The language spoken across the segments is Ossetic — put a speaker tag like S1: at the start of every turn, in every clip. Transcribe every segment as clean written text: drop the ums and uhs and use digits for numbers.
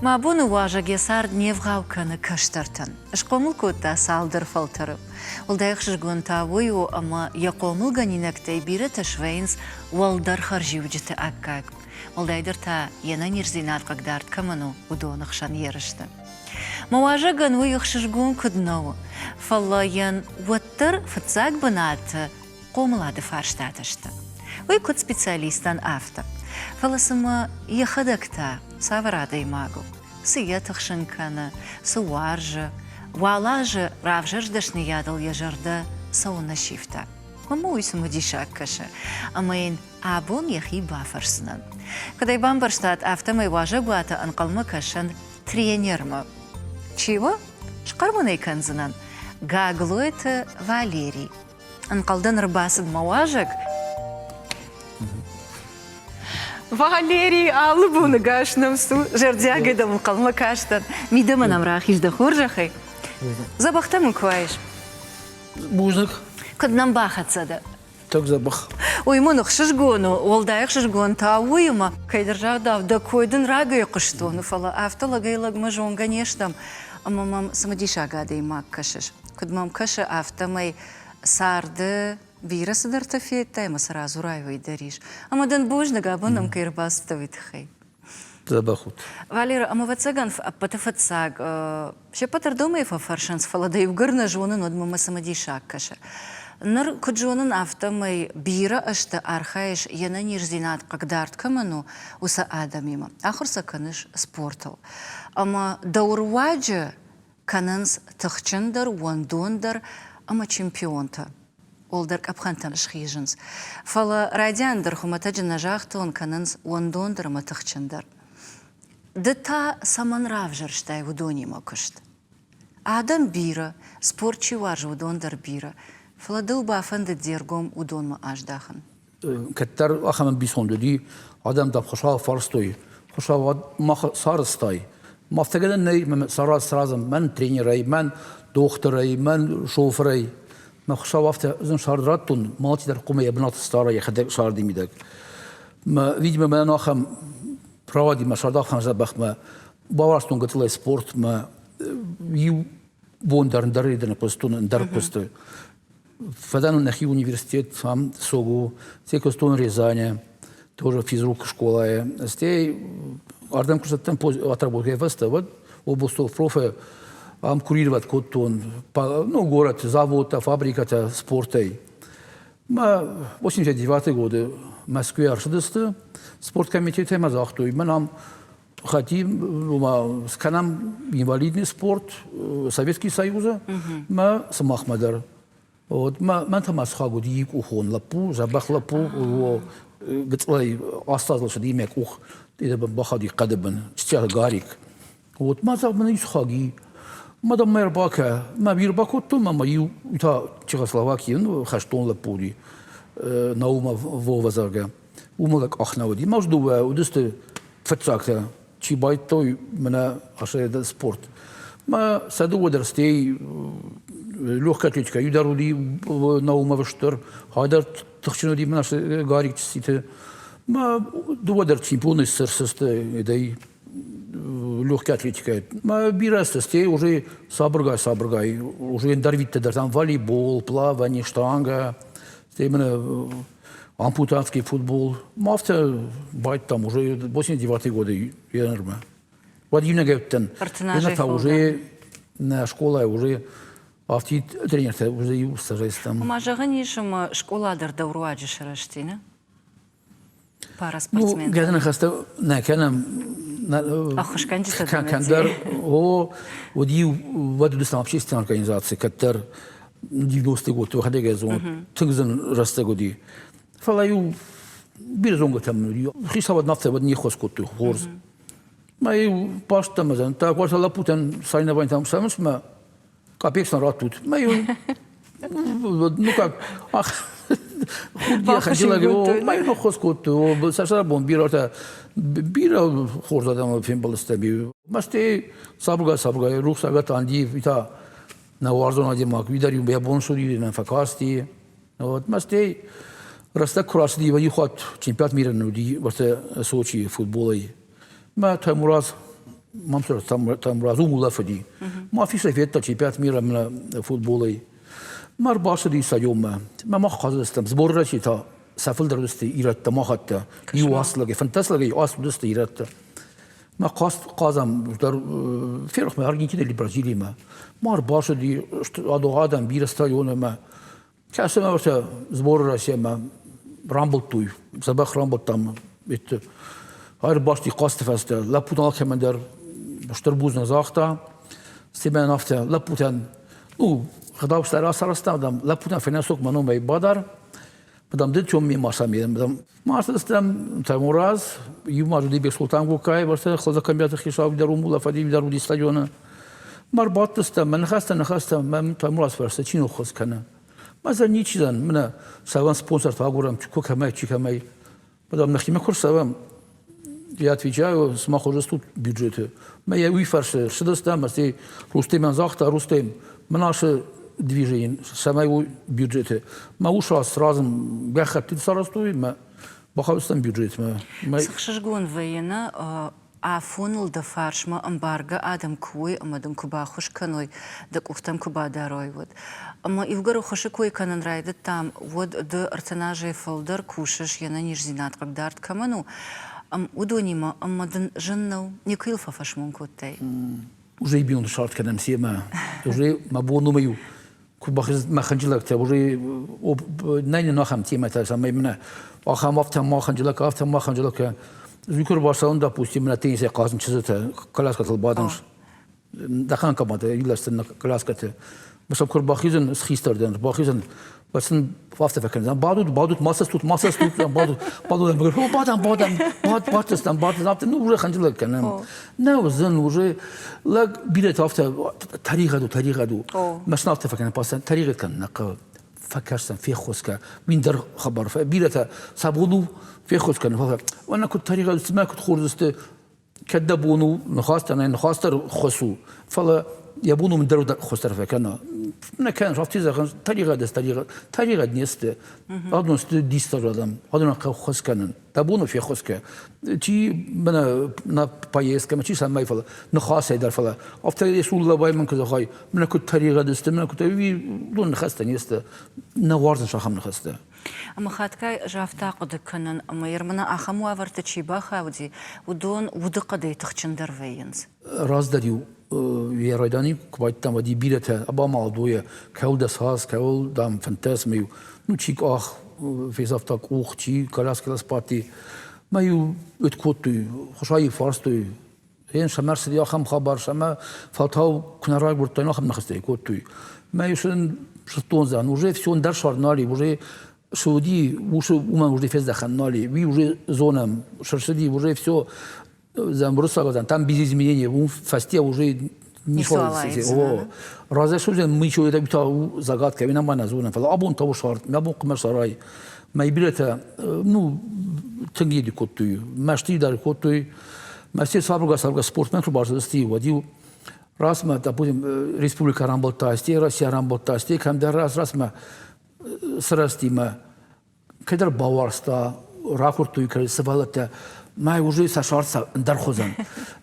S1: Мӕ абоны уазӕг йӕ цард не вгъау кӕны кӕстӕртӕн. Схъомыл кодта цалдӕр фӕлтӕры. Уӕлдай ӕхсызгон та уый у, ӕмӕ йӕ хъомылгӕнинӕгтӕй бирӕтӕ свӕййынц уӕлдӕр хӕрзиуджыты аккаг. Уӕлдайдӕр та йе нӕниздзинад хъыгдард кӕмӕн у, уыдоны хсӕн ерысты. Мӕ уазӕгӕн уый ӕхсызгон куыд нӕ у, фӕлӕ йын уӕддӕр фыццаг бынаты хъомылады фарстатӕ сты. Уый куыд специалистӕн, афтӕ. Фӕлӕ цымӕ йӕхӕдӕг та цавӕр адӕймаг у? Цы йӕ тыхсын кӕны, цы уарзы? Уал азы равзӕрст дӕсныйадыл йӕ зӕрдӕ цӕуылнӕ сивта? Мӕнмӕ уый цымыдисаг кӕсы, ӕмӕ йын абон йӕхи бафӕрсдзынӕн. Куыд ӕй бамбӕрстат, афтӕмӕй уазӕгуаты ӕнхъӕлмӕ кӕсын тренермӕ. Чи у? Схъӕр мын ӕй кӕндзынӕн. Гаглойты Валерий. Ӕнхъӕлдӕн ӕрбацыд мӕ уазӕг. Валерий, алы боны гас нӕм цу, зӕрдиагӕй дӕм ӕнхъӕлмӕ кастӕн. Мидӕмӕ нӕм рахиз дӕ хорзӕхӕй. Дзӕбӕхтӕ мын куы уаис.
S2: Бузныг.
S1: Куыд нӕм бахӕццӕ дӕ?
S2: Тынг дзӕбӕх.
S1: Уый мын ӕхсызгон у, уӕлдай ӕхсызгон та уый, ӕмӕ кӕйдӕр загъдау, дӕ кой дын рагӕй хъуыстон, фӕлӕ афтӕ лӕгӕй-лӕгмӕ зонгӕ не стӕм, ӕмӕ мӕм цымыдисаг адӕймаг кӕсыс. Куыд мӕм кӕсы, афтӕмӕй царды бирӕ цыдӕртӕ федтай ӕмӕ цы радзурай, уый дӕр ис. Ӕмӕ дын бузныг, абон нӕм кӕй ӕрбацыдтӕ, уый тыххӕй.
S2: Дзӕбӕх ут.
S1: Валера, ӕмӕ ӕвӕццӕгӕн, ӕппӕты фыццаг се ппӕт ӕрдомӕй фӕфӕрсынц, фӕлӕ дӕ иугӕр нӕ зонын, уӕд мӕ цымыдисаг кӕсы. Ныр, куыд зонын, афтӕмӕй бирӕ ӕзты архайыс йе нӕниздзинад хъыгдард кӕмӕн у, уыцы адӕмимӕ. Ахуыр сӕ кӕныс спортыл. Ӕмӕ дӕу руаджы кӕнынц тыхджындӕр, уӕндондӕр ӕмӕ чемпионтӕ. Уӕлдӕр къӕпхӕнтӕм схизынц. Фӕлӕ райдиан дӕр хуымӕтӕджы нӕ загътон, кӕнынц уӕндондӕр ӕмӕ тыхджындӕр. Ды та цӕмӕн равзӕрстай уыдонимӕ куыст? Адӕм бирӕ, спорт чи уарзы, уыдон дӕр бирӕ. Фӕлӕ дӕу бафӕндыд де ргом уыдонмӕ аздахын.
S2: Кӕддӕр ахӕм ӕмбисонд уыди, адӕм дӕм Хуыцауы фарстой, Хуыцау мах сарӕзтай. Афтӕ гӕнӕн нӕй, мӕ саразӕм мӕн тренерӕй, мӕн дохтырӕй, мӕн шофырӕй. Мӕ Хуыцау афтӕ зын сӕрд радтон, алчидӕр хъуамӕ йӕ бынаты стара йӕхӕдӕг сӕрды мидӕг. Мӕ, видимо, мӕнӕн ахӕм рауади мӕ сӕрд ахӕм дзӕбӕхмӕ. Бауарзтон гыццылӕй спортмӕ. Иу бон дӕр ӕндӕр райдайӕн куыстон, ӕндӕр куысты. Фӕдӕн нӕхи университет ам Согу, стӕй куыстон Рязане, тоже физрук школайы. Стӕй ардӕм куыстӕттӕн отработкӕйы фӕстӕ, уӕд областов профы ам курировать кодтон, ну, город, заводтӕ, фабрикӕтӕ спортӕй. Мӕ 89 годы Мӕскуыйы ӕрцыдысты спорткомитетӕй мӕ загътой, мӕн ам хотим, ома, скӕнӕм инвалидный спорт Советский Союзы, мӕ сымахмӕ дӕр. Вот мӕн та ма сыхаг уыди къухон лӕппу, дзӕбӕх лӕппу, гыццылӕй астазыл цыди мӕ къух, бахауди хъӕды бын, Чытиаты Гарик. Вот ма зӕгъ, мын сыхаг и. Ма дам мӕ ӕрбакӕ. Мӕ бир бакодтон, ӕмӕ иу та Чехословакийы хӕстон лӕппу уыди, Наумов Вова, зӕгъгӕ. Уымӕ лӕг къах нӕ уыди. Мах дыууӕ уыдысты фыццагтӕ, чи байдтой мӕнӕ асайда спорт. Мӕ сӕ дыууӕ дӕр стӕй легкая атлетика иу дӕр уыди Наумов стыр, хай дӕр тыхджын уыди мӕнӕ Гарик Цититы. Мӕ дыууӕ дӕр чемпионы сырсысты эдӕй легкая атлетикӕ. Мӕ бирӕ стӕй уже сабыргай-сабыргай уже ӕндӕр видтӕ дӕр там волейбол, плавание, штанга, стӕй мӕнӕ ампутантский футбол. Афтӕ байдтам уже 89 годы январмӕ. Уӕд иунӕгӕй уыдтӕн. Иннӕ та уже нӕ скъолайы уже афтид тренертӕ уже иу сӕрӕзтам.
S1: Ма зӕгъӕн ис, ӕмӕ скъола дӕр дӕу руаджы сырӕзти, нӕ? Параспортсмен.
S2: Ну, гӕды ныхӕстӕ нӕ кӕнӕм.
S1: Ӕххуысгӕнджытӕ
S2: Кӕндӕр, о, уыд-иу уӕд уыдыстӕм общественная организаци, кӕддӕр 90-ты годты уӕхӕдӕг ӕз тынг зын рӕстӕг уыди. Фӕлӕ-иу бирӕ зонгӕтӕм уыди. Хицауад афтӕ уӕд не ххуыс кодтой хорз. Мӕ-иу баст ӕмӕ зӕнтӕ, уӕртӕ лӕппутӕн сӕйнӕвӕнтӕм цӕуынц мӕ къапекс раттут. Мӕ-иу ну как, ах, худгӕ мӕ ныххуыс кодтой. Сӕ бон бирӕтӕ бирӕ хорз адӕмыл фембӕлдыстӕм. Мӕстӕй сабыргай-сабыргай рухсагӕт Андиев та нӕ уарзон адӕймаг, уый дӕр-иу йӕ бон сури нӕ фӕкасти. Вот мӕстӕй рӕстӕг куы рацыди, уӕд иу хатт чемпионат мира уыди уӕртӕ Сочийы футболӕй. Мӕ Таймураз. Мамсыр Тамраз уым улӕфыди. Ма фисӕй федта чемпионат мира мӕ футболӕй. Ма ӕрбацыди стадионмӕ. Мӕ мах хъазыдыстӕм. Сбор России та сӕ фылдӕр уыдысты ирӕттӕ, махӕттӕ. Иу аст лӕгӕй, 15 лӕгӕй аст уыдысты ирӕттӕ. Мӕ хъазӕм дӕр ферох мӕ Аргентинӕ или Бразилимӕ. Ма ӕрбацыди адӕм бирӕ стадионмӕ. Кӕсӕм ӕртӕ сборы Россиямӕ рамбылдтой, дзӕбӕх рамбылдтам. Ӕрбасти хъазты фӕстӕ лӕппутӕн алкӕмӕн дӕр стыр бузныг загъта. Стӕй афтӕ лӕппутӕн, ну, гъдау рацарӕзта, дам, лӕппутӕн фӕнӕсок мӕ номӕй бадар, Дам, ды чем мимо сами, дам, Мастыстӕм Таймураз, иу ма уыди Бексултан Гукаев, ӕртӕ хлазокомбинаты хицау дӕр уым улӕфӕди дӕр уыди стадионы. Ма рбадтыстӕм, мӕ ныхӕстӕ ныхӕстӕ, мӕ Таймураз фӕрсы, чи ныххуыс кӕны. Ма дзы ничи дӕн, мӕнӕ цӕвӕн спонсортӕ агурӕм, куы кӕмӕй, чи кӕмӕй. Потом нӕхимӕ куы рцӕуӕм, я отвечаю, сымах хорз стут бюджеты. Мӕ йӕ уый фӕрсы, ссыдыстӕм, стӕй Рустемӕн загъта, Рустем, мын ацы движение, цӕмӕй у бюджеты. Мӕ ус сразу гӕххӕттыты сарӕзтой, мӕ бахаудыстӕм бюджетмӕ.
S1: Цы хсызгон вӕййы, нӕ афоныл дӕ фарсмӕ ӕмбаргӕ адӕм куы уой ӕмӕ дын куы баххуыс кӕной, дӕ къухтӕм куы бадарой, уӕд. Ӕмӕ иугӕр ӕххуысы кой кӕнын райдыдтам, уӕд ды ӕртын азӕй фылдӕр кусыс, йе нӕниздзинад хъыгдард кӕмӕн у, уыдонимӕ, ӕмӕ дын зын нӕу, никуы йыл фӕфӕсмон кодтай?
S2: Уже бинонты сард кӕнӕм семӕ. Уже мӕ бон уымӕй у, куы мӕ хынджылӕгтӕ уже нӕй нын ахӕм темӕтӕ, цӕмӕй мӕнӕ ахӕм афтӕ ма хынджылӕг, афтӕ ма хынджылӕг. Куы ӕрбацӕуын, допустим, мӕнӕ теннисӕй хъазын чызджытӕ коляскӕтыл бадынц. Дӕхӕн командӕ илӕсты коляскӕты. Сӕм куы ӕрбахизын, схистӕр дӕн, ӕрбахизын, сын афтӕ фӕкӕнын, бадут, бадут, ма сыстут, ма сыстут, бадут, бадут, бадӕм, бадӕм, бад, бадтыстӕм, бадтыстӕм, афтӕ, ну, уже хынджылӕг кӕнӕм. Нӕ уыдзӕн уже лӕг бирӕтӕ афтӕ тӕригъӕд у, тӕригъӕд у. Мӕ сын афтӕ фӕкӕнын, пацан, тӕригъӕд кӕнын нӕ хъӕуы. Фӕкӕсдзӕн, феххуыс кӕн. Мин дӕр хабар, бирӕтӕ сӕ бон у феххуыс кӕнын, фӕлӕ уӕнӕ куыд тӕригъӕд, цымӕ куыд хорз сты, кӕд дӕ бон у ныхӕстӕ нӕ ныхас дӕр хос у, фӕлӕ йӕ бон у дӕр хос дӕр фӕкӕна. Нӕ кӕныс, афтӕ зӕгъын, тӕригъӕд тӕригъӕд, тӕригъӕд не сты. Адон сты диссаджы адӕм, адонӕн хъӕуы хос кӕнын. Дӕ бон у феххуыс кӕ. Чи мӕнӕ нӕ поездкӕмӕ, чи цӕмӕй, фӕлӕ ныхасӕй дӕр, фӕлӕ афтӕ Есуллабай мын куы зӕгъай, мӕнӕ куыд тӕригъӕд сты, мӕнӕ куыд, уыдон ныхӕстӕ не сты. Нӕ уарзынц ахӕм ныхӕстӕ.
S1: Ӕмӕ хатгай ӕз афтӕ ахъуыды кӕнын, ӕмӕ Ермана ахӕм уавӕрты чи бахауди, уыдон удыхъӕдӕй тыхджындӕр вӕййынц.
S2: Раздӕр-иу йӕ райдайӕны куы байдыдтам, уӕд бирӕтӕ абамалдойӕ, кӕуыл дӕ цас, кӕуыл, дам, 15 мӕ-иу, ну, чи къах фесӕфта къух, чи коляскӕ сбадти. Мӕ-иу уӕд кодтой, Хуыцауы фарстой, Ен сӕмӕ рцыди ахӕм хабар, сӕмӕ фӕлтау куы нӕ райгуырдтӕн, ахӕм ныхӕстӕ кодтой. Мӕ сын зыдтон зӕгъын, уже все ӕндӕр сӕр нал и, уже цы уыди, уыцы уымӕн уже фездӕхӕн нал и, уый уже зонӕм, сырсыди, уже все уырыссаг там без изменения, уым фӕсте уже О, разӕй мы еще это загадка, нам нӕ зонӕм, фӕлӕ абон та сӕр, абон хъуымӕ сӕрай. Мӕ бирӕтӕ, ну, тынг еди кодтой, мӕсты дӕр кодтой. Мӕ все сабыргай-сабыргай спортмӕ куы бацыдысты, уӕд-иу размӕ, допустим, республикӕ рамбылдта, стӕй Россия рамбылдта, стӕй кӕмдӕр раз размӕ сырӕзти мӕ кӕйдӕр бауарзта, ракуырдтой сывӕллӕттӕ, мӕ уже сӕ сӕрд ӕндӕр хуызӕн.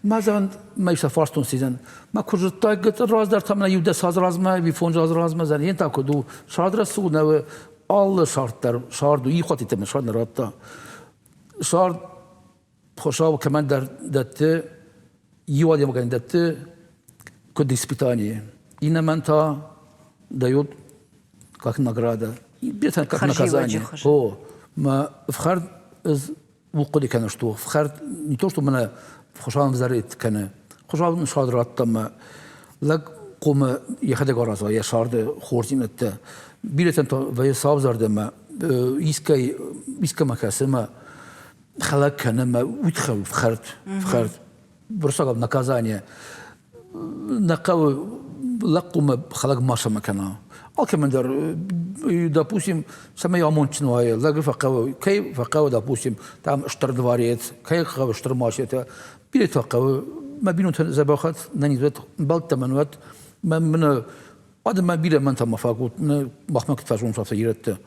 S2: Мӕ зӕгъын, мӕ сӕ фарстон сезон. Мӕ куы зыдтай, раздӕр та мӕ иу дӕс азы размӕ, ӕви фондз азы размӕ, зӕгъын, та куыд у, сӕрд рӕсугъд нӕ алы сӕрд дӕр сӕрд у, ихуатитӕ мын сӕрд нӕ радта. Сӕрд Хуыцау кӕмӕндӕр дӕтты, иу адӕймагӕн дӕтты куыд испытание, иннӕмӕн та дает как награда, бирӕтӕн как наказание. О, мӕ ӕфхӕрд ӕз хъуыды кӕнын, что ӕфхӕрд не то, что мӕнӕ Хуыцау ӕвзӕрид кӕны, Хуыцау ын сад радта мӕ лӕг хъуамӕ йӕхӕдӕг араза йӕ царды хорздзинӕдтӕ. Бирӕтӕн та вӕййы саузӕрдӕмӕ, искӕй искӕмӕ кӕсы мӕ хӕлӕг кӕны мӕ уый тыххӕй фхӕрд, фхӕрд. Уырыссагау наказание. Нӕ хъӕуы лӕгхъумӕ хӕлӕг ма кӕна. Алкӕмӕн дӕр, допустим, цӕмӕй амондджын уай, лӕгы фӕхъӕуы, кӕй фӕхъӕуы, допустим, там стыр дворец, кӕй хъӕуы стыр машинӕтӕ, бирӕтӕ хъӕуы. Мӕ бинонтӕн дзӕбӕхӕт, нӕниз ӕмбӕлттӕ мӕн уӕд, мӕ мын адӕммӕ бирӕ мӕнтӕ ма фаг уыд, махмӕ куыд фӕзонынц, афтӕ ирӕттӕ.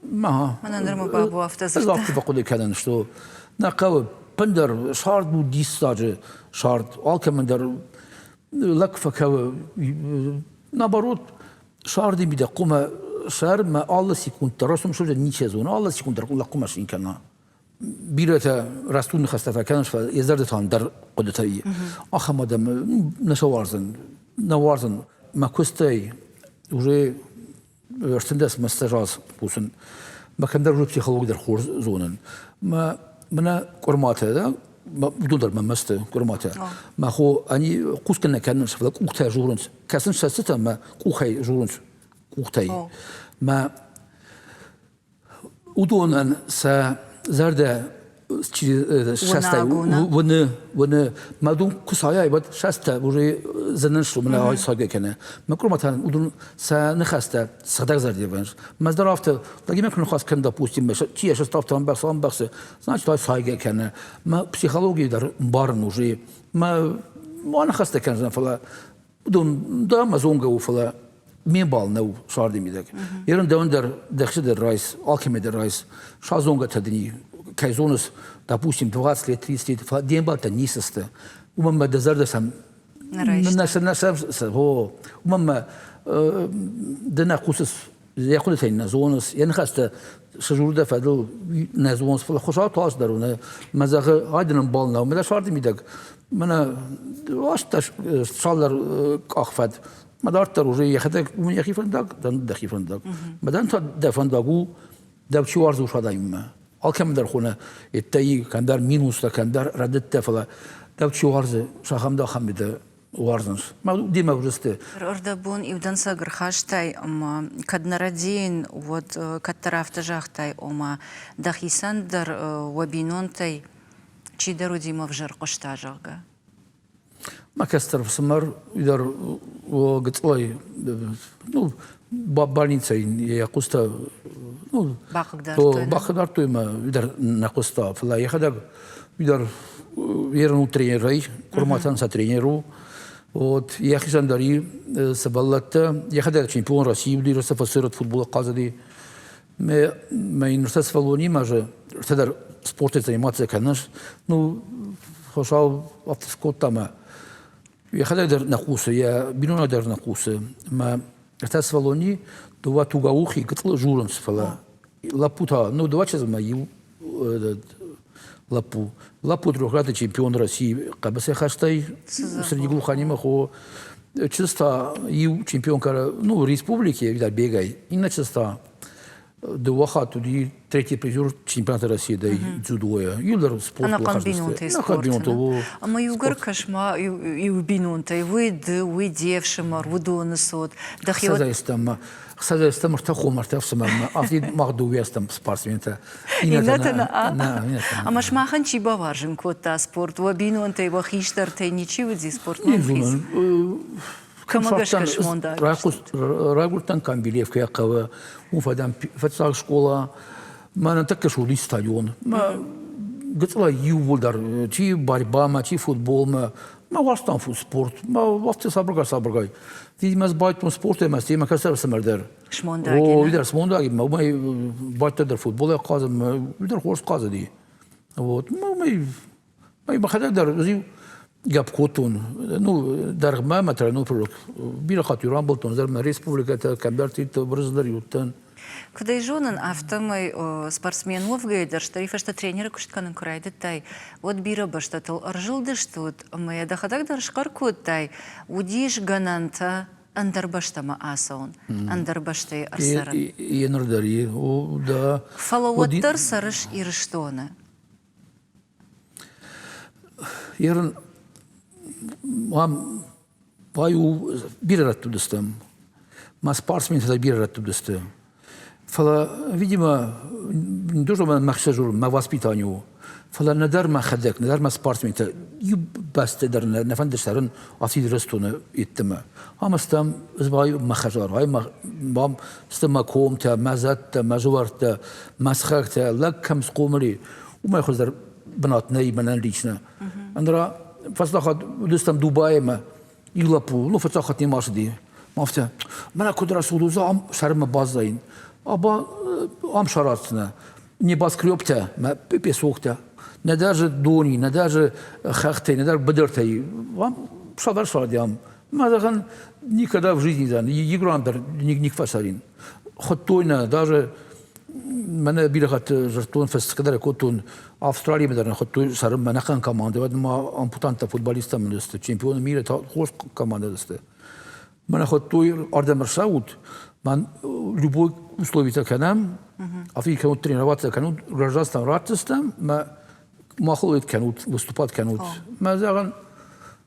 S1: Мӕнӕн нырма бабу афтӕ
S2: дзырдта. Ӕз афтӕ фӕхъуыды кӕнын, что нӕ хъӕуы. Ӕппындӕр сӕрд у диссаджы сӕрд. Алкӕмӕн дӕр лӕг фӕкӕуы. Наоборот, сӕрды мидӕг хъуамӕ сӕрмӕ алы секунд дӕр рӕсугъд ничи зоны, алы секунд дӕр лӕг хъуамӕ цин кӕна. Бирӕтӕ рӕстуд ныхӕстӕ фӕкӕнынц, фӕлӕ йӕ зӕрдӕ та ӕндӕр хъуыдытӕ и. Ахӕм адӕм нӕ сӕ уарзын, нӕ уарзын. Мӕ куыстӕй уже 18 мӕстӕ раз кусын. Мӕ кӕмдӕр уже психолог дӕр хорз зонын. Мӕ мӕнӕ къуырматӕ, да, уыдон дӕр мӕ мӕсты къуырматӕ. Мӕ хо, они хъусгӕ нӕ кӕнынц, фӕлӕ къухтӕ журынц. Кӕсынц цӕстытӕ мӕ къухӕй журынц, къухтӕй. Мӕ Уыдонӕн сӕ зӕрдӕ сӕстӕй уыны, уыны. Мӕ дун куы сайай, уӕд сӕстӕ уже зынын сты, мӕнӕ ай сайгӕ кӕны. Мӕ къуырматӕн уыдон сӕ ныхӕстӕ сыгъдӕг зӕрдӕ вӕййынц. Мӕ дӕр афтӕ, лӕгимӕ куы ныхас кӕн, допустим, чи йӕ сӕст афтӕ ӕмбӕхсы, ӕмбӕхсы, значит, ай сайгӕ кӕны. Мӕ психологийы дӕр мбарын уже. Мӕ ма ныхӕстӕ кӕндзынӕн, фӕлӕ Уыдон дӕ ӕмӕ зонгӕ у, фӕлӕ ме мбал нӕу царды мидӕг. Ерын дӕуӕн дӕр дӕхи дӕр райс, алкӕмӕ дӕр райс. Са зонгӕтӕ дын и, кӕй зоныс, допустим, 20 лет, 30 лет, фӕлӕ де мбӕлттӕ ницы сты. Уымӕн мӕ дӕ зӕрдӕ сӕм нӕ сӕ о, уымӕн мӕ ды нӕ хъусыс, йӕ хъуыдытӕ йын нӕ зоныс, йӕ ныхӕстӕ цы дзуры дӕ фӕдыл нӕ зоныс, фӕлӕ Хуыцау туас дӕр у, нӕ мӕ зӕгъы, ай дын ӕмбал нӕу, мӕ дӕ царды мидӕг мӕнӕ астдӕс цалдӕр къахфӕд мӕ дарддӕр уже йӕхӕдӕг уымӕн йӕхи фӕндаг, дӕхи фӕндаг. Мӕдӕн та дӕ фӕндаг у, дӕу чи уарзы уыцы адӕмимӕ. Алкӕмӕн дӕр хоны еттӕй кӕмдӕр минустӕ, кӕмдӕр рӕдыдтӕ, фӕлӕ дӕу чи уарзы, сахӕм дӕ ахӕм дӕ уарзынц. Мӕ демӕ уыдысты.
S1: Ӕрдӕбон иу дӕнцӕг ӕрхастай ӕмӕ кӕд нӕ рӕдийын, уӕд кӕддӕр афтӕ загътай, ома дӕхицӕн дӕр уӕ бинонтӕй чидӕр уыди мӕ ӕвзӕр хъуыста, зӕгъгӕ.
S2: Мӕ кӕстӕр фсымӕр дӕр гыцъылӕй ну, больницӕйы йӕ хъустӕ ну, бахъыгдардтой мӕ дӕр нӕ хъуыста, фӕлӕ йӕхӕдӕг дӕр ерын у тренерӕй, Курматӕн сӕ тренер у. Вот йӕхицӕн дӕр и сывӕллӕттӕ, йӕхӕдӕг чемпион России уыди, РСФСР футболы хъазыди. Мӕ йын ӕртӕ сывӕллонимӕ же ӕртӕ дӕр спортӕй заниматься кӕнынц. Ну, Хуыцау афтӕ скодта мӕ йӕхӕдӕг дӕр нӕ хъусы, йӕ бинонаг дӕр нӕ хъусы. Мӕ ӕртӕ сывӕллони дыууӕ тугӕухи гыцъыл журынц, фӕлӕ лӕппу та, ну, дыууӕ чызгмӕ иу лӕппу. Лӕппу трехкратный чемпион России хъӕбысӕйхӕстӕй среди глуханимых хо. Чызг та иу чемпион ну, республики, да, бегай. Иннӕ чызг та дыууӕ хатт уыди третий призер чемпионата России да дзюдойӕ. Иу спорт
S1: Ӕнӕхъӕн бинонтӕй спорт. Ӕмӕ иугӕр кӕс-ма иу бинонтӕй, уый ды, уый де фсымӕр, уыдоны цот.
S2: Дӕхи Хсӕзӕй стӕм ӕртӕ хом, ӕртӕ ӕфсымӕрмӕ, афтид мах дыууӕ стӕм спортсментӕ.
S1: Иннӕтӕ нӕ. Ӕмӕ сымахӕн чи бауарзын кодта спорт? Уӕ бинонтӕй, уӕ хистӕртӕй ничи уыди спортмӕ ӕмхиц? Кӕмӕ гӕсгӕ смондаг?
S2: Райгуырдтӕн Камбилевкӕйы хъӕуы, уым фӕдӕн фыццаг скъола. Мӕнӕн тӕккӕ суыди стадион. Мӕ гыцъылӕй иууылдӕр, чи борьбамӕ, чи футболмӕ, мӕ уарзтам спорт. Мӕ афтӕ сабыргай-сабыргай. Мӕ байтон спортӕй мӕ мӕ кӕстӕр ӕфсымӕр дӕр.
S1: Смондаги.
S2: О, уый дӕр смондаги, мӕ уымӕй бадтӕ дӕр футболӕй хъазын, мӕ уый дӕр хорз хъазыди. Вот, мӕ мӕ мӕхӕдӕг дӕр иу гӕпп кодтон, ну, дӕргъмӕ мӕ тренер бирӕ хатт-иу рамбылдтон, дӕр мӕ республикӕтӕ, кӕмдӕрты бырыз дӕр уыдтӕн.
S1: Куыд ӕй зонын, афтӕмӕй спортсмен уӕвгӕйӕ дӕр, стӕй фӕстӕ тренеры куыст кӕнын куы райдыдтай, уӕд бирӕ бӕстӕтыл ӕрзылдыстут ӕмӕ йӕ дӕхӕдӕг дӕр схъӕр кодтай, уыдис гӕнӕнтӕ ӕндӕр бӕстӕмӕ ацӕуын, ӕндӕр бӕстӕйы ӕрцӕрын.
S2: Еныр дӕр и, о, да.
S1: Фӕлӕ уӕддӕр цӕрыс Ирыстоны.
S2: Ерын ам ай у бирӕ рӕтты уыдыстӕм. Мӕ спортсментӕ дӕр бирӕ рӕтты уыдысты. Фӕлӕ, видимо, не то чтобы мӕхи зурын, мӕ воспитание у, фӕлӕ нӕдӕр мӕхӕдӕг, нӕдӕр мӕ спортсментӕ иу бӕсты дӕр нӕ фӕнды цӕрын афтид Ирыстоны йеддӕмӕ. Ам стӕм ай мӕ хӕдзар, ай мӕ сты мӕ комтӕ, мӕ зӕдтӕ, мӕ дзуӕрттӕ, мӕ сыхӕгтӕ, лӕг кӕм схъомыл и, уымӕй хуыздӕр бынат нӕй мӕнӕн лично. Ӕндӕра фӕстаг хатт уыдыстӕм Дубаймӕ, иу лӕппу, ну, фыццаг хатт не ацыди. Афтӕ, мӕнӕ куыд рӕсугъд у, ам сӕрмӕ баззайын. Аба ам сараздзынӕ. Небоскребтӕ, мӕ песоктӕ. Нӕдӕр же дони, нӕдӕр же хӕхтӕй, нӕдӕр быдыртӕй. Вам цавӕр цардиам? Мӕ зӕгъын, никогда в жизни дӕн, игран дӕр ник фӕцӕрин. Хуыдтой нӕ, даже мӕнӕ бирӕ хатт дзырдтон, фӕстӕдӕр кодтон, Австралимӕ дӕр нӕ хуыдтой цӕрынмӕ ӕнӕхъӕн командӕ, уӕд ма ампутанттӕ футболисттӕ мын сты, чемпионы мира хорз командӕ сты. Мӕнӕ хуыдтой, ардӕм ӕрцӕут, мӕн любой условитӕ кӕнӕм, афтӕ кӕнут тренироваться кӕнут, гражданством ратдзыстӕм, мӕ махыл кӕнут, выступать кӕнут. Мӕ зӕгъын,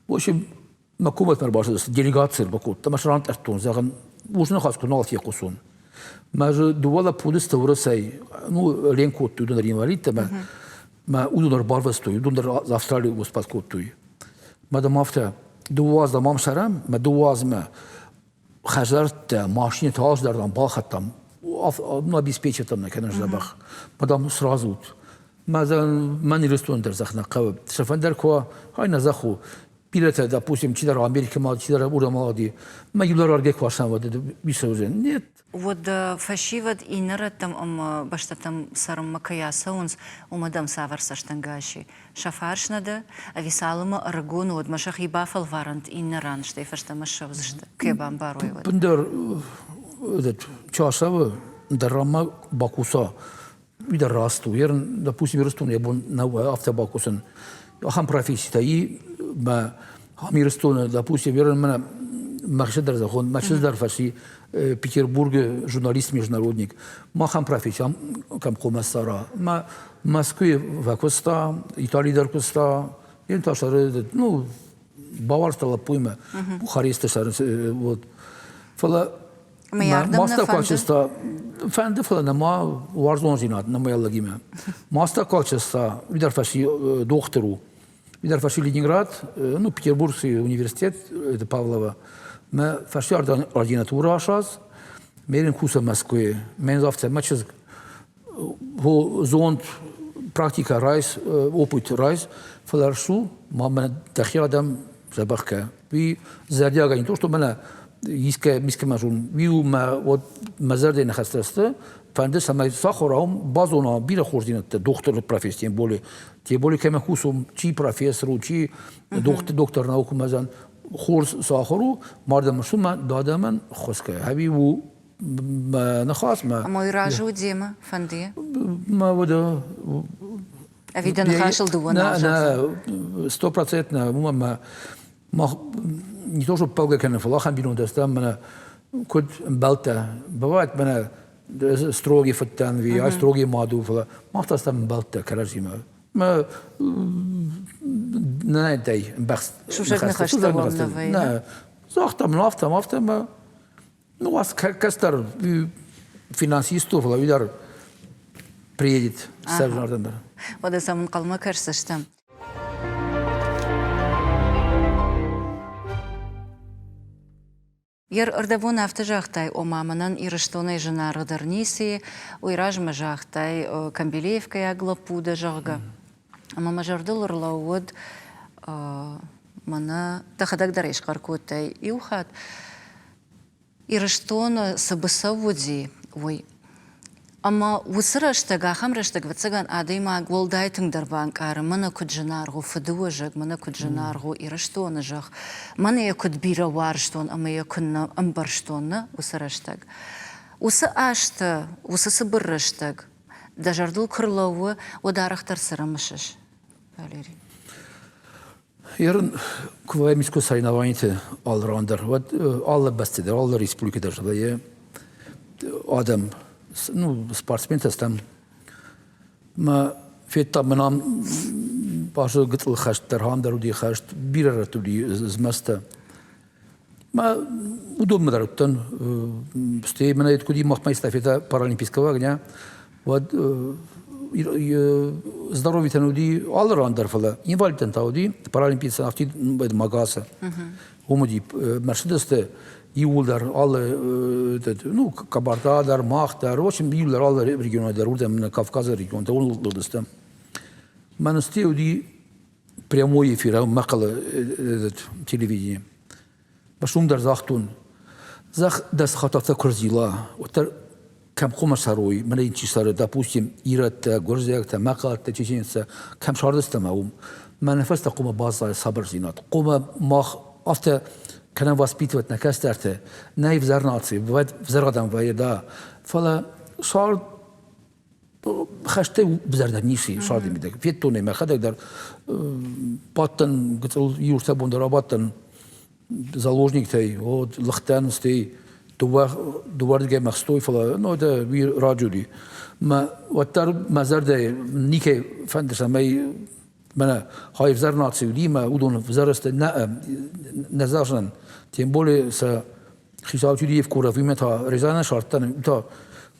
S2: в общем, мӕ комӕтмӕ ӕрбацыдысты, делегаци ӕрбакодта, мӕ срантъӕрдтон, зӕгъын, уыцы ныхас куы нал фехъусон. Мӕ дзы дыууӕ лӕппу уыдысты уырысӕй, ну, ленк кодтой, уыдон дӕр инвалидтӕ, мӕ, мӕ уыдон ӕрбарвыстой, уыдон дӕр Австралийы выступать кодтой. Мӕ дам афтӕ, дыууӕ азы дам ам цӕрӕм, мӕ дыууӕ азмӕ хӕдзӕрттӕ, машинӕтӕ алцыдӕр дам балхӕдтам, ну, обеспечить нӕ кӕнын дзӕбӕх. Мӕ дам сразу ут. Мӕ мӕн Ирыстоны дӕр зӕхх нӕ хъӕуы. Сӕ фӕндӕр куы уа, ай нӕ зӕхх у. Бирӕтӕ, допустим, чидӕр Америкӕмӕ, чидӕр уырдӕм алыгъди. Мӕ иу дӕр куы асан, уӕд бисӕудзӕн. Нет.
S1: Уӕд фӕсивӕд иннӕ рӕттӕм ӕмӕ бӕстӕтӕм цӕрынмӕ кӕй ацӕуынц, уымӕ дӕм цавӕр цӕстӕнгас и? Сӕ фарс нӕ дӕ? Ӕви цалынмӕ ӕрыгон уӕдмӕ сӕхи бафӕлварӕнт иннӕ ран, стӕй фӕстӕмӕ ссӕудзысты, куы йӕ бамбарой, уӕд?
S2: Ӕндӕр часовы дӕр ранмӕ бакуса, уый дӕр раст у. Ерын, допустим, Ирыстоны йӕ бон нӕу афтӕ бакусын. Ахӕм професситӕ и, мӕ ам Ирыстоны, допустим, ерын мӕнӕ мӕхи дӕр зӕгъон, мӕ чызг дӕр фӕци Петербургы журналист-международник. Махӕн професси ам кӕм хъуамӕ цӕра. Мӕ Мӕскуыйы фӕкуыста, Италийы дӕр куыста, йын та сӕры, ну, бауарзта лӕппуимӕ, Бухаресты сӕры, вот. Фӕлӕ Маста качества фӕнды, фӕлӕ нӕма уарзондзинад нӕма йӕ лӕгимӕ. Маста качества, уый дӕр фӕци дохтыр у. Уый дӕр фӕци Ленинград, ну, Петербургский университет, это Павлова. Мӕ фӕсти ординатура асаз, мерин куса Москвы. Мен завтра мӕ чызг зонд практика райс, опыт райс, фӕлӕ ӕрцу, ма мӕнӕ дӕхи адӕм дзӕбӕх кӕ. Уый зӕрдиагӕй не то, что мӕнӕ искӕ искӕмӕ зон, уый у мӕ вот мӕ зӕрдӕйы ныхӕстӕ сты, фӕнды цӕмӕй сахуырау базона бирӕ хорздзинӕдтӕ дохтыры професси, тем более, тем более кӕмӕ кусон, чи профессор у, чи доктор, доктор наук мӕзӕн хорз сахуыр у, мардӕм су мӕ дадӕмӕн ххуыс кӕ. Ӕви у мӕ ныхасмӕ.
S1: Ӕмӕ уый разы у демӕ, фӕнды?
S2: Мӕ уӕдӕ
S1: Ӕви дӕ ныхасыл дыууӕ нал
S2: зӕгъдзӕн? Стопроцентно, уымӕн мӕ мах не то, что ппӕлгӕ кӕнын, фӕлӕ ахӕм бинонтӕ стӕм, мӕнӕ куыд ӕмбӕлттӕ. Бывает, мӕнӕ строгий фыдтӕн, ви, ай строгий мад у, фӕлӕ мах та стӕм ӕмбӕлттӕ кӕрӕдзимӕ. Мӕ нӕ дӕй ӕмбӕхст.
S1: Сусӕг ныхӕстӕ уӕм нӕ вӕййы?
S2: Нӕ. Загътам, афтӕ, афтӕ мӕ Ну, вас кӕстӕр финансист у, фӕлӕ уый дӕр приедет сӕвзӕрдӕн дӕр.
S1: Уӕдӕ сӕм ӕнхъӕлмӕ кӕсдзыстӕм. Йе рдӕбон афтӕ загътай, ома мӕнӕн Ирыстонӕй зынаргъдӕр ницы и, уый размӕ загътай, Камбилеевкӕйаг лӕппу дӕ, зӕгъгӕ. Ӕмӕ мӕ зӕрдыл ӕрлӕууыд, мӕнӕ дӕхӕдӕг дӕр ӕй схъӕр кодтай иу хатт, Ирыстоны цы быцӕу уыди, уый. Ӕмӕ уыцы рӕстӕг, ахӕм рӕстӕг, ӕвӕццӕгӕн, адӕймаг уӕлдай тынгдӕр банкъары, мӕнӕ куыд зынаргъ у фыдыуӕзӕг, мӕнӕ куыд зынаргъ у Ирыстоны зӕхх, мӕнӕ йӕ куыд бирӕ уарзтон ӕмӕ йӕ куыннӕ ӕмбӕрстон, нӕ, уыцы рӕстӕг. Уыцы азты, уыцы цыбыр рӕстӕг дӕ зӕрдыл куы рлӕууы, уӕд арӕхдӕр цы рымысыс, Валерий?
S2: Ерын куы вӕййӕм искуы соревнованиты алы ран дӕр, уӕд алы бӕсты дӕр, алы республикӕ дӕр вӕййы адӕм, ну, спортсментӕ стӕм. Мӕ федтам, мӕн ам базы гыцъыл хӕст дӕр, ам дӕр уыди хӕст, бирӕ рӕтты уыди змӕстӕ. Мӕ уыдонмӕ дӕр уыдтӕн. Стӕй мӕнӕ куыд махмӕ эстафета паралимпийского огня, уӕд здоровьетӕн уыди алы ран дӕр, фӕлӕ инвалидтӕн та уыди паралимпийцӕн афтид Магасы. Уым уыди Мерседесты иууылдӕр алы ну, Кабарда дӕр, мах дӕр, в общем, иууылдӕр алы регионӕй дӕр уырдӕм Кавказы регионтӕ уылдыстӕм. Мӕн стӕй уыди прямой эфир мӕхъӕлы телевидение. Басум дӕр загътон, зӕгъ, дӕ сахат афтӕ куы рзила, уӕддӕр Кӕм хъуамӕ цӕрой, мӕнӕ йын чи цӕры, допустим, ирӕттӕ, гуырдзиӕгтӕ, мӕхъӕлӕттӕ, чеченецтӕ, кӕм цардыстӕм уым, мӕнӕ фӕстӕ хъуамӕ баззайа сабырдзинад. Хъуамӕ мах афтӕ кӕнӕм воспитывать нӕ кӕстӕрты, нӕ ӕвзӕр наци, ӕвзӕр адӕм вӕййы, да, фӕлӕ цард хӕстӕй ӕвзӕрдӕр ницы и царды мидӕг. Федтон ӕй мӕхӕдӕг дӕр, бадтӕн, гыццыл иу ӕртӕ бон дӕр абадтӕн заложниктӕй, вот лыгътӕн, стӕй дыууӕрдыгӕй мӕ хстой, фӕлӕ ну это раджы уыди. Мӕ уӕддӕр мӕ зӕрдӕйы никӕй фӕнды, цӕмӕй мӕнӕ хай ӕвзӕр наци уыди, мӕ уыдон ӕвзӕрысты нӕ нӕ зӕгъдзынӕн. Тем более сӕ хицау Чудиев Куров, уымӕ та Рязаны сардтӕн, та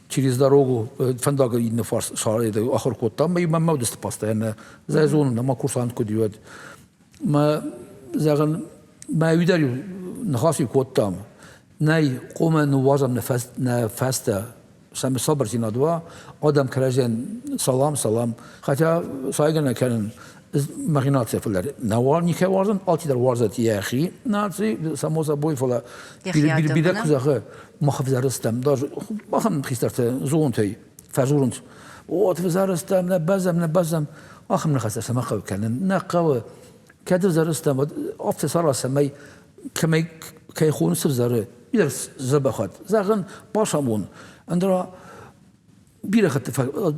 S2: через дорогу фӕндагы иннӕ фарс ахуыр кодтам, мӕ мӕ уыдысты постоянно. Зӕй зонын, ӕмӕ курсант куыд уӕд. Мӕ зӕгъын, мӕ уый дӕр ныхас-иу кодтам. Нӕй, хъуамӕ ныууадзӕм нӕ фӕстӕ, цӕмӕй сабырдзинад уа, адӕм кӕрӕдзийӕн салам, салам. Хотя сайгӕ нӕ кӕнын, мӕхи нацийӕ фылдӕр нӕ никӕй уарзын, алчидӕр уарзӕд йӕхи наци, само собой, фӕлӕ бирӕ куы зӕгъы, мах ӕвзӕрыстӕм, даже ахӕм хистӕртӕ зонтӕй фӕдзурынц, от ӕвзӕрыстӕм, нӕ бӕзӕм, нӕ бӕзӕм. Ахӕм ныхӕстӕ цӕмӕ хъӕуы кӕнын? Нӕ хъӕуы. Кӕд ӕвзӕрыстӕм, уӕд афтӕ сараз, цӕмӕй кӕмӕй кӕй хоныс ӕвзӕры, уый дӕр дзӕбӕх уӕд. Зӕгъын, бацамон, ӕндӕра бирӕ хатты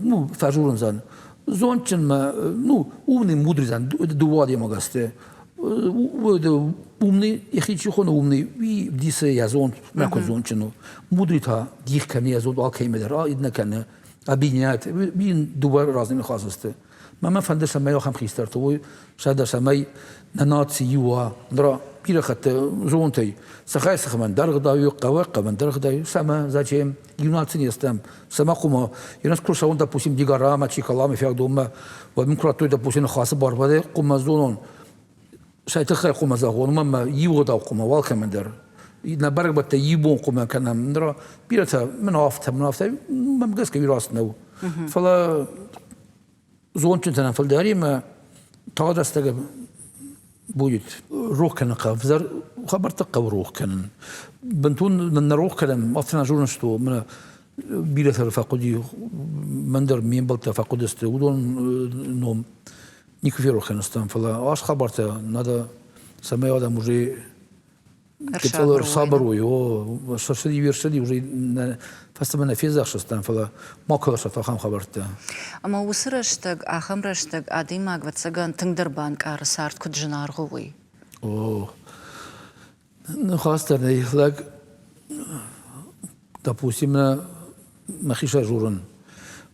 S2: ну, фӕзурындзӕн. Зондджынмӕ, ну, умный мудрый дыууӕ адӕймаг сты. Умный, йӕхи чи хоны умный, уый дисы йӕ зонд, мӕ куыд зондджын у. Мудрый та дих кӕны йӕ зонд алкӕимӕ дӕр, нӕ кӕны. Объединяет. Уый дыууӕ разы ныхас сты. Мӕ мӕ фӕнды, цӕмӕй ахӕм хистӕртӕ уой, сӕдӕ цӕмӕй нӕ наци иу уа. Ныр бирӕ хатты зонтӕй сыхӕй сыхмӕ дӕргъдауй, хъӕуӕй хъӕуӕн дӕргъдауй, цӕмӕ, зачем? Иу наци не стӕм. Цӕмӕ хъума, ерӕс куы рцӕуон, допустим, Дигарамӕ, Чикаламӕ, Фиагдонмӕ, уӕд мын куы радтой, допустим, ныхасы бар, уӕд хъуымӕ зонон, сӕ тыххӕй хъуымӕ зӕгъон, уымӕн мӕ иугъуыдау хъуымӕ алкӕмӕн дӕр. Нӕ бӕрӕгбӕттӕ иу бон хъуымӕ кӕнӕм. Ныр бирӕтӕ мын афтӕ, мын афтӕ, мӕм гӕсгӕ уый раст нӕу. Фӕлӕ зондджынтӕ нӕ фылдӕримӕ тагъд рӕстӕг будет рох кӕнын хъӕуы, ӕвзӕр хабӕрттӕ хъӕуы рох кӕнын. Бынтон нӕ рох кӕнӕм, афтӕ нӕ зонын, что мӕнӕ бирӕтӕ фӕхъуыди, мӕн дӕр ме мбӕлттӕ фӕхъуыдысты, уыдон ном никуы ферох кӕныстӕм, фӕлӕ ас хабартӕ надо, цӕмӕй адӕм уже ӕрсабыр уой, о, сӕрсыди версыди уже фӕстӕмӕ нӕ фездӕхсыстӕм, фӕлӕ ма куы ӕрцӕуа ахӕм хабӕрттӕ.
S1: Ӕмӕ уыцы рӕстӕг, ахӕм рӕстӕг адӕймаг, ӕвӕццӕгӕн, тынгдӕр банкъары, цард куыд зынаргъ у, уый.
S2: О, ныхас дӕр нӕй, лӕг, допустим, нӕ мӕхи сӕрзурын,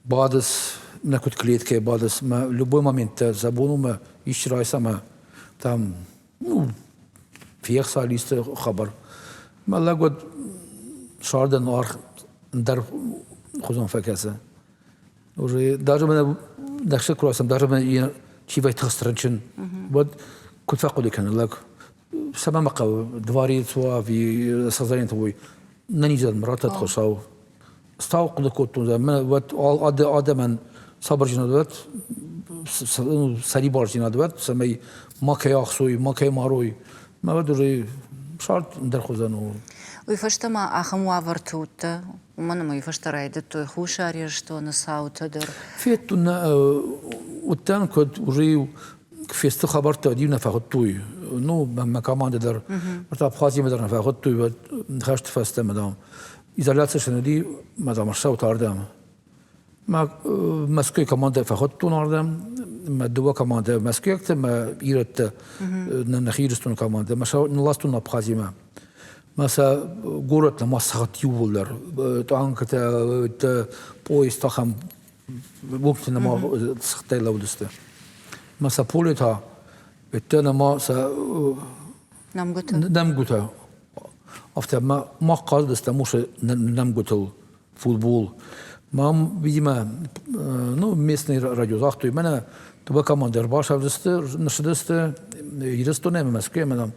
S2: бадыс, нӕ куыд клеткӕйы бадыс, мӕ любой момент дӕ сӕ бон у мӕ исчи райса мӕ там ну, фехса листы хабар. Мӕ лӕг уӕд сардӕн аргъ ӕндӕр хуызон фӕкӕсы. Уже даже мӕ нӕхсӕ куы рацӕм, даже мӕ чи вӕй тыхст рынчын, уӕд куыд фӕхъуыды кӕны лӕг? Цӕмӕ мӕ хъӕуы дворец уа ӕви сӕзӕринтӕ уой? Нӕ низӕн мӕ ратӕд Хуыцау. Стау хъуыды кодтон, мӕ уӕд адӕмӕн сабырдзинад уӕд, сӕрибардзинад уӕд, цӕмӕй макӕй ӕхсой, макӕй марой. Мӕ уӕд уже цард ӕндӕр хуызӕн у.
S1: Уый фӕстӕ ма ахӕм уавӕрты уыдтӕ, уымӕн ӕмӕ уый фӕстӕ райдыдтой Хуссар Ирыстоны цаутӕ дӕр.
S2: Федтон, уыдтӕн, куыд уже фесты хабӕрттӕ иу нӕ фӕхуыдтой. Ну, мӕ командӕ дӕр, Абхазимӕ дӕр нӕ фӕхуыдтой, уӕд хӕсты фӕстӕ, мадам, изоляци сын уыди, мадам, ӕрцӕут ардӕм. Мӕ Мӕскуыйы командӕ фӕхуыдтон ардӕм, мӕ дыууӕ командӕ мӕскуыйӕгтӕ, мӕ ирӕттӕ, нӕхи Ирыстоны командӕ, мӕ сӕ нылластон Абхазимӕ. Мӕ сӕ горӕтмӕ ма сагъд иууылдӕр, танкытӕ, поезд ахӕм уынгты нӕма сыгъдтӕй лӕудысты. Мӕ сӕ поле та ӕддӕ нӕма сӕ
S1: нӕмгуытӕ.
S2: Нӕмгуытӕ. Афтӕ ма мах хъазыдыстӕм уыцы нӕмгуытыл футбол. Мам, видимо, ну, местный радио загътой, мӕнӕ дыууӕ командӕ ӕрбасӕвдысты, ныссыдысты Ирыстонӕй ӕмӕ Мӕскуыйӕ ӕмӕ нӕм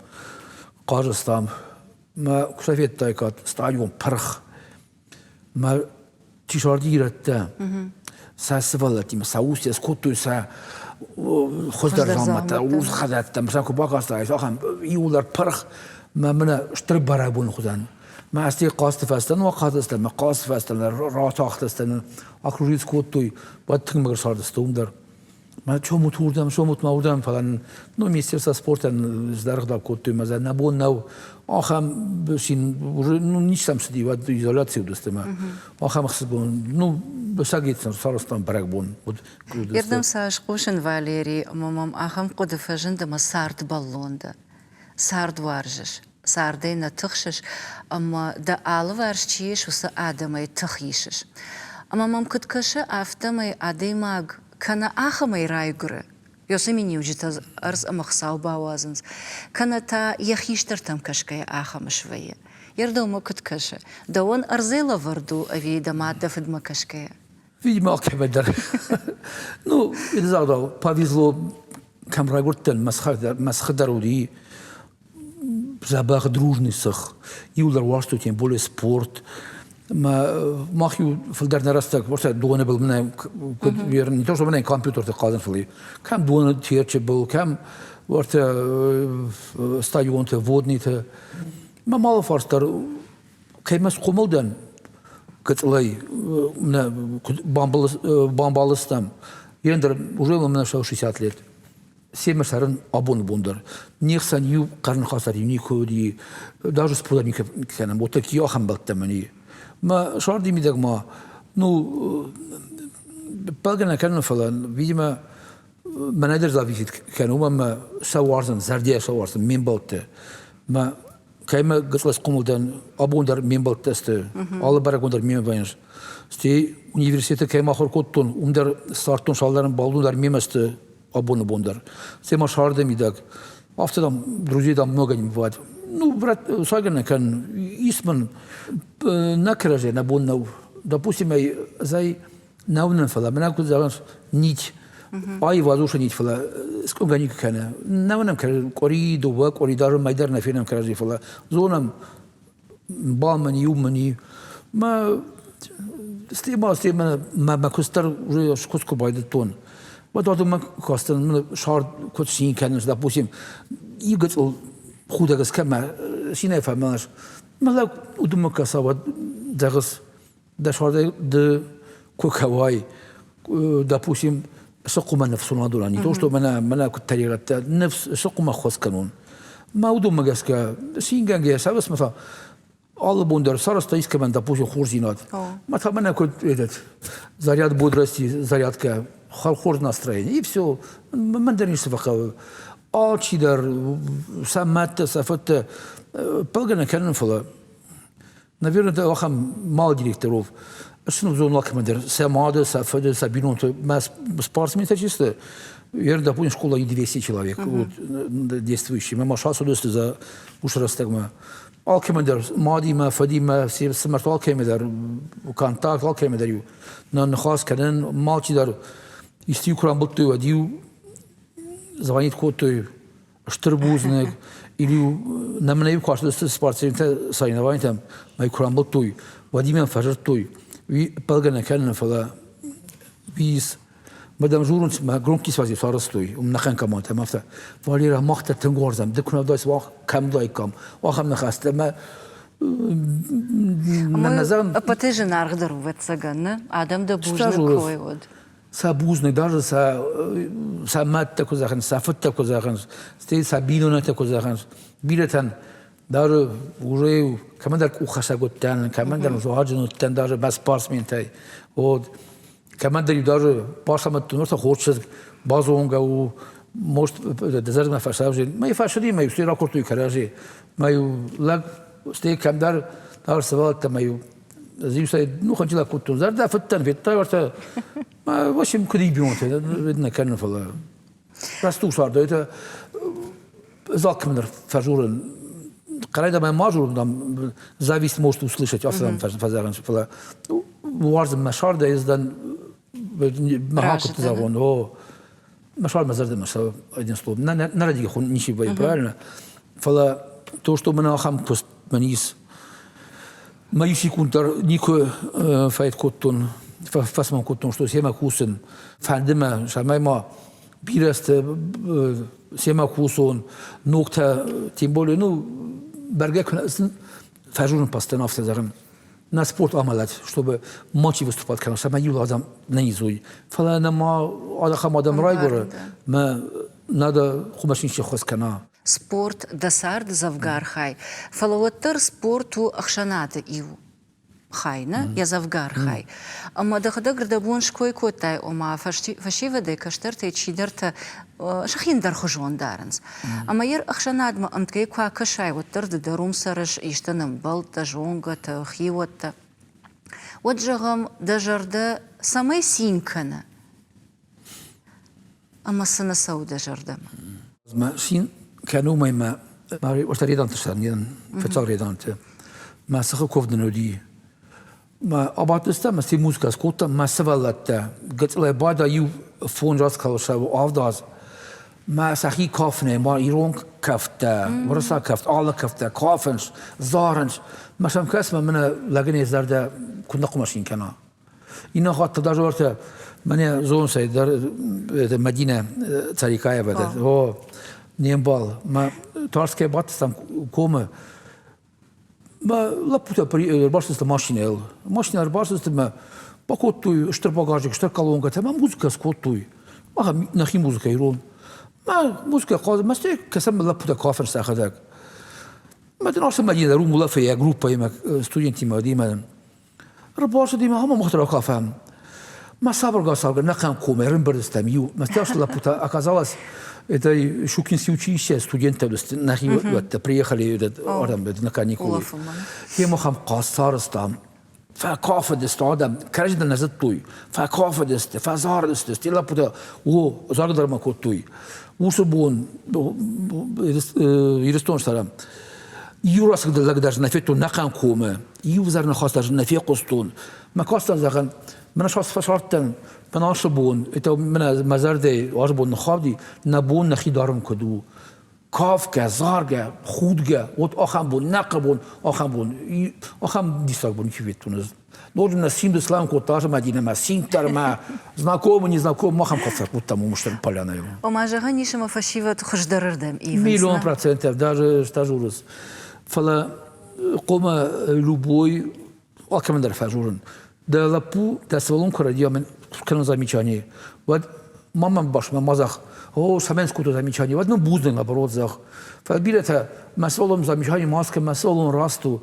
S2: хъазыстам. Мӕ куы сӕ федтаиккат, стадион пырх. Мӕ чи сарди ирӕттӕ, сӕ сывӕллӕттимӕ, сӕ устӕ скодтой сӕ хуыздӕр дзаумӕттӕ, урс хӕдӕттӕ, сӕ куы бакастаис, ахӕм иуылдӕр пырх, мӕ мӕнӕ стыр бӕрӕгбоны хуызӕн. Мӕ астӕй хъазты фӕстӕ ну ахъазыдыстӕм, мӕ хъазты фӕстӕ ратахтыстӕм, окружить кодтой, уӕд тынг мӕгуыр цардысты уым дӕр. Мӕ чомут уырдӕм, сомут ма уырдӕм, фӕлӕ ну, министерство спортӕн здӕргъдӕг кодтой, мӕ нӕ бон нӕу. Ахӕм син уже ну, ницы сӕм цыди, уӕд изоляци уыдысты мӕ. Ахӕм ӕхсызгон, ну, сагетсӕн сарӕзтам бӕрӕгбон. Уыд
S1: Ирдӕм цас хъусын, Валери, ӕмӕ мӕм ахӕм хъуыды фӕзынд, ӕмӕ цардбӕллон дӕ. Цард уарзыс, цардӕй нӕ тыхсыс ӕмӕ дӕ алыварс чи ис, уыцы адӕмӕй тых исыс. Ӕмӕ мӕм куыд кӕсы, афтӕмӕй адӕймаг кӕнӕ ахӕмӕй райгуыры, уыцы миниуджытӕ ӕрдз ӕмӕ Хуыцау бауадзынц, кӕнӕ та йӕ хистӕртӕм кӕсгӕйӕ ахӕм свӕййы. Йе рдӕммӕ куыд кӕсы? Дӕуӕн ӕрдзӕй лӕвӕрд у ӕви дӕ мад дӕ фыдмӕ кӕсгӕйӕ?
S2: Видимо, алкӕмӕ дӕр. Ну, загъдау, повезло, кӕм райгуырдтӕн, Мӕсхы дӕр уыди дзӕбӕх дружный сых. Иуылдӕр уарзтой, тем более спорт. Мах иу фылдӕр нӕ рӕстӕг, просто доны был мӕнӕ куыд не то, что мӕнӕ компьютерты хъазын, фӕлӕ кӕм доны Терчы был, кӕм уӕртӕ стадионты, водныйты. Мӕ малы фарс дӕр кӕй схъомыл дӕн гыцъылӕй бамбал стӕм, ендӕр уже мӕ 60 лет. Семӕ цӕрын абоны бон дӕр. Не хсӕн иу хъӕрныхас дӕр никуы уыди, даже спор дӕр никуы кӕнӕм, вот такие ахӕм бӕлттӕ мӕн и. Мӕ сӕрди мидӕг ма, ну, ппӕлгӕ нӕ кӕнын, фӕлӕ, видимо, мӕнӕй дӕр зависит кӕны, уымӕн мӕ сӕ уарзын, зӕрдийӕ сӕ уарзын, ме мбӕлтты. Мӕ кӕй мӕ гыцъыл схъомыл дӕн, абон дӕр ме мбӕлттӕ сты, алы бӕрӕгбон дӕр мемӕ вӕййынц. Стӕй университеты кӕй ахуыр кодтон, уым дӕр ссардтон цалдӕр ӕмбал, уым дӕр мемӕ сты абоны бон дӕр. Стӕй ма сӕрды мидӕг. Афтӕ там друзей там много не бывает. Ну, брат, сагӕнӕ кӕн, ис мын нӕ кӕрӕдзи нӕ бон нӕу. Допустим, ӕй зӕй нӕ уынын, фӕлӕ мӕнӕ куыд зӕгъынц, нить. Аивад уыцы нить, фӕлӕ скъуынгӕ никуы кӕны. Нӕ уынӕм къуыри, дыууӕ къуыри дӕр мӕй дӕр нӕ фенӕм кӕрӕдзи, фӕлӕ зонӕм, бал мын иу мын и. Мӕ стӕй ма стӕй мӕ мӕ куыст дӕр уже куыст куы байдыдтон, уӕд адӕммӕ кастӕн, мын сӕрд куыд цин кӕнынц, допустим, иу гыцъыл худӕг скӕн мӕ цинӕй фӕмӕлыс. Мӕ лӕг уыдонмӕ кӕса, уӕд зӕгъыс, дӕ сӕрдӕй ды куы кӕуай, допустим, цы хъуымӕ ныфсон адонӕн, не то что мӕнӕ мӕнӕ куыд тӕригъӕдтӕ, ныфс цы хъуымӕ хос кӕнон. Мӕ уыдонмӕ гӕсгӕ цингӕнгӕйӕ сӕвӕц мӕ алы бон дӕр сарӕзта искӕмӕн, допустим, хорздзинад. Мӕ та мӕнӕ куыд этот заряд бодрости, зарядка, хорз настроение, и все. Мӕн дӕр ницы фӕхъӕуы. Алчидӕр сӕ мӕдтӕ, сӕ фыдтӕ пӕлгӕ нӕ кӕнын, фӕлӕ Наверное, это ахӕм мал директоров. Сын уыдон алкӕмӕн сӕ мады, сӕ фыды, сӕ бинонты. Мӕ спортсментӕ чи сты, я, допустим, школа и 200 человек вот, действующие. Мӕ ма сацыдысты за уыцы рӕстӕгмӕ. Алкӕмӕн дӕр мадимӕ, фыдимӕ, се фсымӕрты алкӕмӕ дӕр контакт, алкӕмӕ дӕр иу нӕ ныхас кӕнын. Малчи дӕр исты-иу куы рамбылдтой, уӕд-иу звонит кодтой стыр бузныг. Или нӕм нӕ куы ацыдысты спортсментӕ соревнованиятӕм, мӕ куы рамбылдтой, уӕд-иу фӕзырдтой, уый ӕппӕлгӕ нӕ кӕнын, фӕлӕ виз мадам журынц, мӕ громкий связи сарӕзтой, уым нӕхъӕн командӕ, афтӕ. Валера, мах дӕ тынг уарзӕм, ды куы нӕ уыдаис, мах кӕм уыдаиккам, ахӕм ныхӕстӕ мӕ
S1: Ӕппӕтӕй зынаргъдӕр у, ӕвӕццӕгӕн, нӕ? Адӕм дӕ бузныг кой уӕд.
S2: Сӕ бузныг, даже сӕ сӕ мӕдтӕ куы зӕгъынц, сӕ фыдтӕ куы зӕгъынц, стӕй сӕ бинонтӕ куы зӕгъынц. Бирӕтӕн даже уже кӕмӕндӕр къуххӕссӕг уыдтӕн, кӕмӕндӕр зуаджын уыдтӕн даже мӕ спортсментӕй. Вот. Кӕмӕндӕр даже бацамыдтон, уыцы хорз чызг базонгӕ у, может, дӕ зӕрдӕмӕ фӕцӕудзӕн. Мӕ фӕцыди, мӕ стӕй ракодтой кӕрӕдзи. Мӕ лӕг стӕй кӕмдӕр дӕр сывӕллӕттӕ мӕ Ӕз-иу ну, хынджылӕг кодтон, зӕрдӕ фыдтӕн федтай, уӕртӕ, в общем, куыд и бинонтӕ, нӕ кӕнын, фӕлӕ рӕстуг цард, это ӕз алкӕмӕн фӕжурын, хъӕрӕй дӕр ма журын, там зависть может услышать, афтӕ дӕм фӕзӕгъынц, фӕлӕ уарзын мӕ сӕрдӕй, ӕз дӕн мӕ куыд зӕгъон, о, мӕ сӕр мӕ зӕрдӕмӕ цӕуы, один словом, нӕ рӕдигӕ хуын ничи вӕййы, правильно? Фӕлӕ то, что мын ахӕм куыст мын ис, Мӕ иу секунд дӕр никуы фӕнд кодтон, фӕсмон кодтон, что семӕ кусын. Фӕнды мӕ, цӕмӕй ма бирӕ сты семӕ кусон, ногтӕ, тем более, ну, бӕргӕ куы Фӕзурын постоянно афтӕ зӕгъын, нӕ спорт амӕлӕт, чтобы мачи выступать кӕна, цӕмӕй иу адӕм нӕ изой. Фӕлӕ нӕ ма ахӕм адӕм райгуыры, мӕ надо хъуымӕ ничи ххуыс кӕна.
S1: Спорт дӕ царды дзӕвгар хай, фӕлӕ уӕддӕр спорт у ӕхсӕнады иу хай, нӕ? Йӕ дзӕвгар хай. Ӕмӕ дӕхӕдӕг рдӕбон ской кодтай, ома фӕсивӕдӕй, кӕстӕртӕй чидӕртӕ сӕхи ӕндӕрхуызон дарынц. Ӕмӕ йӕ ӕхсӕнадмӕ ӕмткӕй куы акӕсай, уӕддӕр ды дӕр уым цӕрыс, исты ӕмбӕлттӕ, зонгӕтӕ, хиуӕттӕ. Уӕд, зӕгъӕм, дӕ зӕрдӕ цӕмӕй цин кӕны ӕмӕ цы нӕ цӕуы дӕ зӕрдӕмӕ?
S2: Мӕ цин кӕны уымӕй мӕ реданты сӕн, фыццаг реданты. Мӕ сыхы куывд нын уыди. Мӕ абадтыстӕм, мӕ ци музыкӕ скодтам, мӕ сывӕллӕттӕ гыццылӕй бада иу фондз аз кӕлсӕу, авд аз. Мӕ сӕхи кафынӕй, ма ирон кӕфтӕ, уырыссаг кӕфт, алы кӕфтӕ кафынц, зарынц. Мӕ сӕм кӕс, мӕ мӕнӕ лӕгӕн йӕ зӕрдӕ куыд нӕ хъуымӕ цин кӕна. Иннӕ хатт даже уартӕ мӕнӕ зонсӕй дӕр это Мадинӕ Царикаева дӕр. О, не мбал. Мӕ Тарскӕй бадтыстӕм комы. Мӕ лӕппутӕ ӕрбацыдысты машинӕйыл. Машинӕ ӕрбацыдысты мӕ бакодтой стыр багажник, стыр колонкӕтӕ мӕ музыкӕ скодтой. Ахӕм нӕхи музыкӕ ирон. Мӕ музыкӕ хъаз, мӕ стӕй кӕсӕм лӕппутӕ кафынц сӕхӕдӕг. Мӕ дын ацы Мадинӕ дӕр уым улӕфы йӕ группӕимӕ, студентимӕ, уыдимӕ. Ӕрбацыди ӕмӕ мах дӕр акафӕм. Мӕ сабыргай-сабыргай нӕхъӕн комы ӕрӕмбырд иу. Мӕ лӕппутӕ оказалось, это Щукинский училище студенттӕ уыдысты нӕхи уӕттӕ приехали этот ардӕм на каникулы. Хемахам хъаз сарӕзтам. Фӕкафыдысты адӕм, кӕрӕдзи нӕ зыдтой. Фӕкафыдысты, фӕзарыдысты, стӕй лӕппутӕ о, заргӕ дӕр ма кодтой. Уыцы бон Ирыстон цӕрӕм. Иу рӕсугъд лӕг дӕр нӕ федтон нӕхъӕн комы. Иу взӕр ныхас дӕр нӕ фехъуыстон. Мӕ кастӕн зӕгъын, мӕнӕ фӕсардтӕн, мӕн ацы бон, это мӕнӕ мӕ зӕрдӕйы ацы бон ныххауди, нӕ бон нӕхи дарын куыд у. Кафгӕ, заргӕ, худгӕ, вот ахӕм бон, нӕхъӕ бон, ахӕм бон, ахӕм диссаг бон ничи федтон ӕз. Ноджы нӕ симды слам кодта ацы Мӕдинӕмӕ, симддӕрмӕ, знакомы, незнакомы, махӕм хӕццӕ кодтам уым стыр полянаыл.
S1: Ома, зӕгъӕн ис, ӕмӕ фӕсивӕд хуыздӕрырдӕм ивынц.
S2: Миллион процентов, даже стажурыс. Фӕлӕ хъуамӕ любой алкӕмӕн дӕр фӕзурын. Дӕ лӕппу, дӕ сывӕллон куы рӕдийа, мӕн кӕнын замечание, уӕд ма мӕм басмӕ ма зӕгъ, о, цӕмӕн скодта замечание, уӕд мын бузныг, наоборот, зӕгъ. Фӕлӕ бирӕтӕ мӕ сывӕллон замечание ма скӕн, мӕ сывӕллон раст у.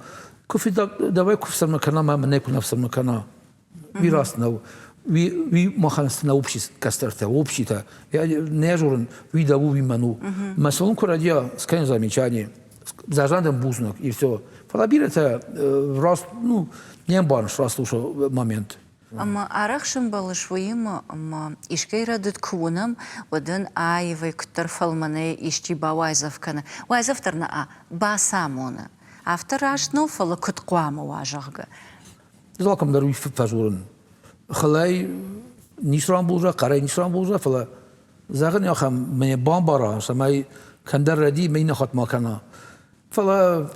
S2: Куы фидаг, давай куы фсӕрмы кӕна, мӕ мӕнӕй куы нӕ фсӕрмы кӕна. Уый раст нӕу. Уый махӕн сты нӕ общий кӕстӕртӕ, общитӕ. Я не журын, уый дӕ у, уый мӕн у. Мӕ сывӕллон куы рӕдийа, скӕн замечание, зӕгъӕн дӕм бузныг, и все. Фӕлӕ бирӕтӕ раст, ну, не ӕмбарынц раст уыцы момент.
S1: Ӕмӕ арӕх сӕмбӕлыс уыимӕ, ӕмӕ искӕй рӕдыд куы уынӕм, уӕд ын аивӕй куыддӕр фӕлмӕнӕй исчи бауайдзӕф кӕны. Уайдзӕф дӕр нӕ бацамоны. Афтӕ раст нӕу, фӕлӕ куыд хъуамӕ уа, зӕгъгӕ.
S2: Ӕз алкӕмдӕр уый фӕзурын. Хылӕй ницы рамбулдзӕ, хъӕрӕй ницы рамбулдзӕ, фӕлӕ зӕгъын ахӕм мӕ бамбара, цӕмӕй кӕндӕр рӕди, мӕ иннӕ хатт ма кӕна. Фӕлӕ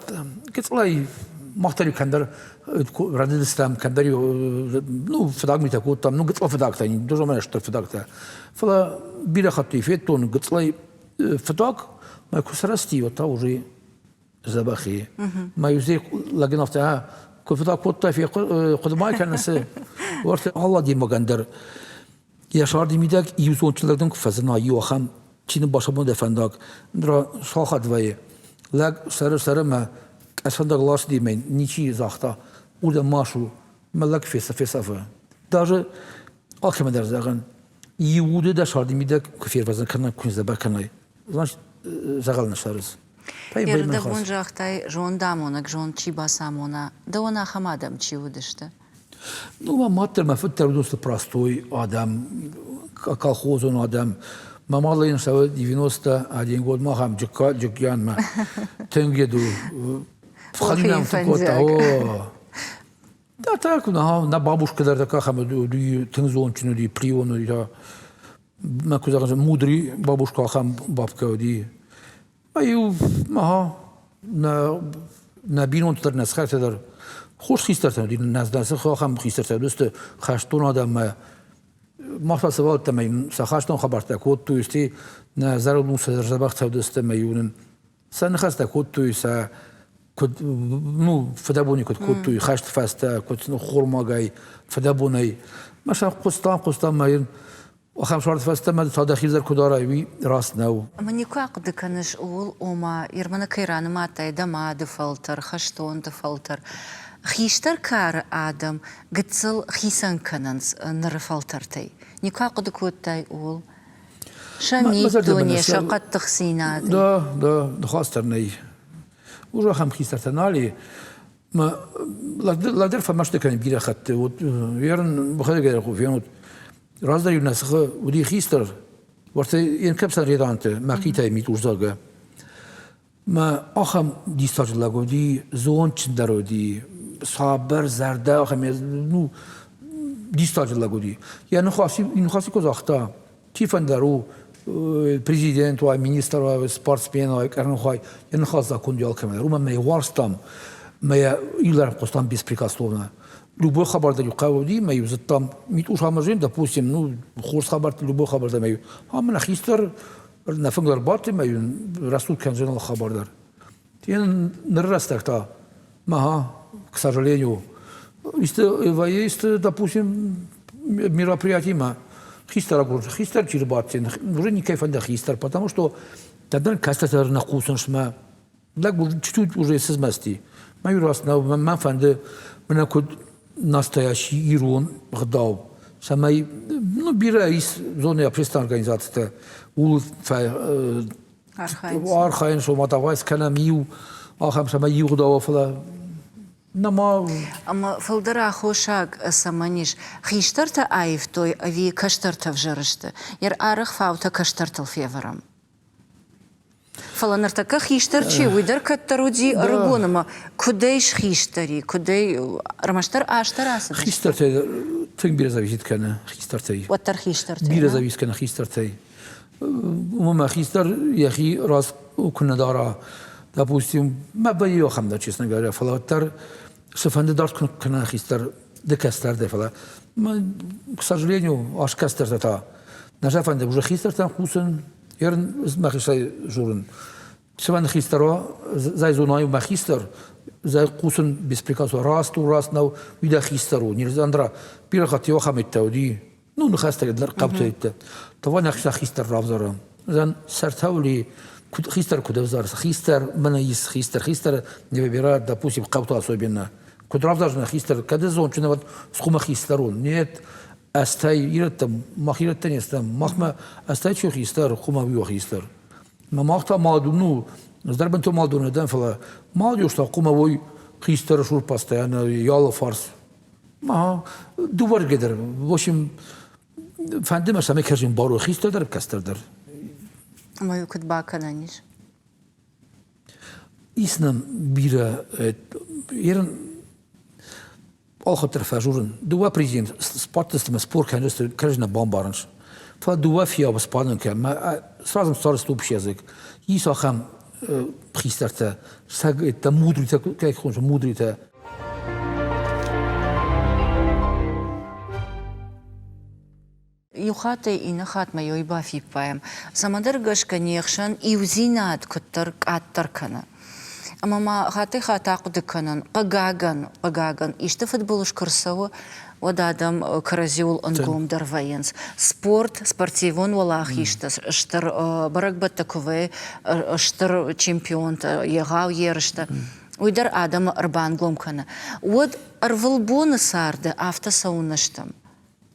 S2: гыццылӕй мах дӕр кӕндӕр рӕдыдыстӕм, кӕндӕр ну, фыдаг митӕ кодтам, ну, гыццыл фыдӕгтӕ, дузамӕ стыр фыдӕгтӕ. Фӕлӕ бирӕ хатты федтон гыццылӕй фыдаг, мӕ куы сырӕзти, уӕд та уже дзӕбӕхи. Мӕ иу лӕгӕн афтӕ, куы фыдаг кодтай, хъуыды ма кӕныс, уӕртӕ алы адӕймагӕн дӕр йӕ сӕрды мидӕг иу зондджын лӕг дын куы фӕзына, иу ахӕм, чи нын басамон дӕ фӕндаг, ныр сахат вӕййы. Лӕг сӕры сӕры мӕ къӕсфӕндаг ласыди мӕ ничи загъта, уырдӕм ма су, мӕ лӕг фесӕфы. Даже алкӕмӕн дӕр зӕгъын, иу уды дӕ сӕрды мидӕг куы фервӕзын кӕнай, куы низдзӕбӕх кӕнай, значит, дзӕгъӕл нӕ сӕрыс.
S1: Ӕрдӕбон загътай, зондамонӕг зонд чи бацамона, дӕуӕн ахӕм адӕм чи уыдысты?
S2: Ну, мӕ мад дӕр, мӕ фыд дӕр уыдысты простой адӕм, колхозон адӕм. Мӕ мад йын цӕуы 91 год махӕм Джыкка Джыккианмӕ. Тынг еду. Хӕринаг кодта. О. Да так, нӕ бабушка дӕр такая ахӕм уыди, тынг зондджын уыди, прион уыди. Мӕ куы зӕгъын, мудрый бабушка ахӕм бабка уыди. Иу, ага, нӕ, нӕ бинонты дӕр, нӕ сыхӕгтӕ дӕр хорз хистӕртӕ уыди, нӕ сыхы ахӕм хистӕртӕ уыдысты хӕстон адӕммӕ. Мах та сывӕллӕттӕ ӕмӕ сӕ хӕстон хабӕрттӕ кодтой, стӕй нӕ зӕронд ус дзӕбӕхтӕ уыдысты ӕмӕ-иу нын сӕ ныхӕстӕ кодтой, сӕ. Куыд, ну, фыдӕбони куыд кодтой, хӕсты фӕстӕ, куыд хормагӕй, фыдӕбонӕй. Мӕ сӕ хъуыстам, хъуыстам мӕ йын ахӕм сӕрды фӕстӕ мӕ та дӕхи дӕр куыд арай, уый раст нӕу.
S1: Ӕмӕ никуы ахъуыды кӕныс ууыл, ома Ерманы кӕй ранымадтай дӕ мады фӕлтӕр, хӕстонты фӕлтӕр. Хистӕр кары адӕм гыццыл хицӕн кӕнынц ныры фӕлтӕртӕй. Никуы ахъуыды кодтай ууыл? Сӕ миддуне, сӕ хъӕддыхдзинад.
S2: Да, да, ныхас дӕр нӕй. Уже ахӕм хистӕртӕ нал и. Лӕгдӕр фӕмӕсты кӕны бирӕ хатты. Вот ерын бахӕдӕг фенут. Раздӕр-иу нӕ сыхы уыди хистӕр, уӕртӕ йын кӕпсӕн реданты мӕхъитӕй митъусдзӕгъгӕ. Мӕ ахӕм диссаджы лӕг уыди, зондджындӕр уыди, сабыр зӕрдӕ ахӕм, ну, диссаджы лӕг уыди. Йӕ ныхас, ныхасы куы загъта, чи фӕндӕр у, президент уай, министр уай, спортсмен уай, къӕрных уай, йӕ ныхас закон алкӕмӕн дӕр. Уымӕн мӕ уарзтам, мӕ йӕ иулӕр хъуыстам беспрекословно. Любой хабар дӕр-иу хъӕуы уыди, мӕ-иу зыдтам, митъус амӕзын, допустим, ну, хорз хабӕртты любой хабар дӕр мӕ-иу, ам нӕ хистӕр нӕ фынгыл ӕрбадти мӕ-иу рӕсугъд кӕндзӕн хабар дӕр. Ныр рӕстӕг та, ага, к сожалению, исты вӕййы, исты, допустим, мероприятиемӕ хистӕр агурын, хистӕр чи рбадти, уже никӕй фӕнды хистӕр, потому что тогда кӕстӕртӕ нӕ хъусынц мӕ лӕг чуть-чуть уже сызмӕсти. Мӕ иу раст нӕу, мӕ фӕнды, мӕнӕ куыд настоящий ирон гъдау, цӕмӕй, ну, бирӕ ис зоны общественной организацитӕ, ууыл архайынц, ома давай скӕнӕм иу ахӕм, цӕмӕй иу гъдау, фӕлӕ нӕма.
S1: Ӕмӕ фылдӕр аххосаг цӕмӕн ис? Хистӕртӕ аивтой ӕви кӕстӕртӕ взӕр сты? Йӕ арӕх фаутӕ кӕстӕртыл февӕрӕм. Фӕлӕ ныртӕккӕ хистӕр чи, уый дӕр кӕддӕр уыди ӕрыгон ӕмӕ куыдӕй схистӕр и, куыдӕй ӕрмӕстдӕр азтӕ рацыдысты?
S2: Хистӕртӕй тынг бирӕ зависит кӕны хистӕртӕй.
S1: Уӕддӕр хистӕртӕй.
S2: Бирӕ зависит кӕны хистӕртӕй. Уымӕ мӕ хистӕр йӕхи раз куы нӕ дара, допустим, мӕ вӕййы ахӕм дӕр, честно говоря, фӕлӕ уӕддӕр цыфӕнды дард куы кӕна хистӕр, ды кӕстӕр дӕ, фӕлӕ, к сожалению, ас кӕстӕртӕ та нӕ сӕ фӕнды уже хистӕртӕн хъусын, Ерын мӕхицӕй дзурын. Цымӕ хистӕр уа, зӕй зонай мӕ хистӕр, зӕй хъусын беспрекословно раст у, раст нӕу, уый дӕ хистӕр у. Нельзя бирӕ хатт иу ахӕм уыди, ну, ныхӕстӕ дӕр хъӕбтӕйттӕ. Того нӕхи хистӕр равзарӕм. Зӕн сӕртӕули куыд хистӕр куыд ӕвзарыс? Хистӕр мӕнӕ ис хистӕр, хистӕр не выбирает, допустим, хъӕуты особенно. Куыд равзарыс хистӕр, кӕд зонджын, вот схуымӕ хистӕр у. Нет, ӕстӕй ирӕттӕ, мах ирӕттӕ не стӕм, махмӕ ӕстӕй чи хистӕр, хъуымӕ уый хистӕр. Мӕ мах та малду, ну, ӕз дӕр бынтон малду нӕ дӕн, фӕлӕ малдиос та хъуымӕ уой хистӕры сур постоянно ялы фарс. Ага, дыууӕрдыгӕй дӕр, в общем, фӕнды мӕ цӕмӕй кӕрдзин барой хистӕр дӕр, кӕстӕр дӕр.
S1: Ӕмӕ куыд бакӕнӕн ис?
S2: Ис нӕм бирӕ ерын Алхатт фӕжурын. Дыууӕ президент сбадтысты мӕ спор кӕнысты, кӕрӕдзи нӕ бамбарынц. Фӕлӕ дыууӕ фийауы сбадын кӕн, мӕ сразу старост упщ язык. Ис ахӕм хистӕртӕ, сӕгӕйттӕ, мудритӕ, кӕй хоныс, мудритӕ.
S1: Иу хаттӕй иннӕ хатмӕ йой бафиппайӕм, цӕмӕдӕр гӕсгӕ не хсӕн иудзинад куыддӕр къаддӕр кӕны. Ӕмӕ ма хаттӕй-хатт ахъуыды кӕнын, хъыгагӕн, хъыгагӕн, исты фыдбылыз куы рцӕуы, уӕд адӕм кӕрӕдзиуыл ӕнгомдӕр вӕййынц. Спорт, спортивон уӕлахизтӕ, стыр бӕрӕгбӕттӕ куы вӕййы, стыр чемпионтӕ, егъау ерыстӕ, уый дӕр адӕмы ӕрбангом кӕны. Уӕд ӕрвылбоны царды афтӕ цӕуыннӕ стӕм?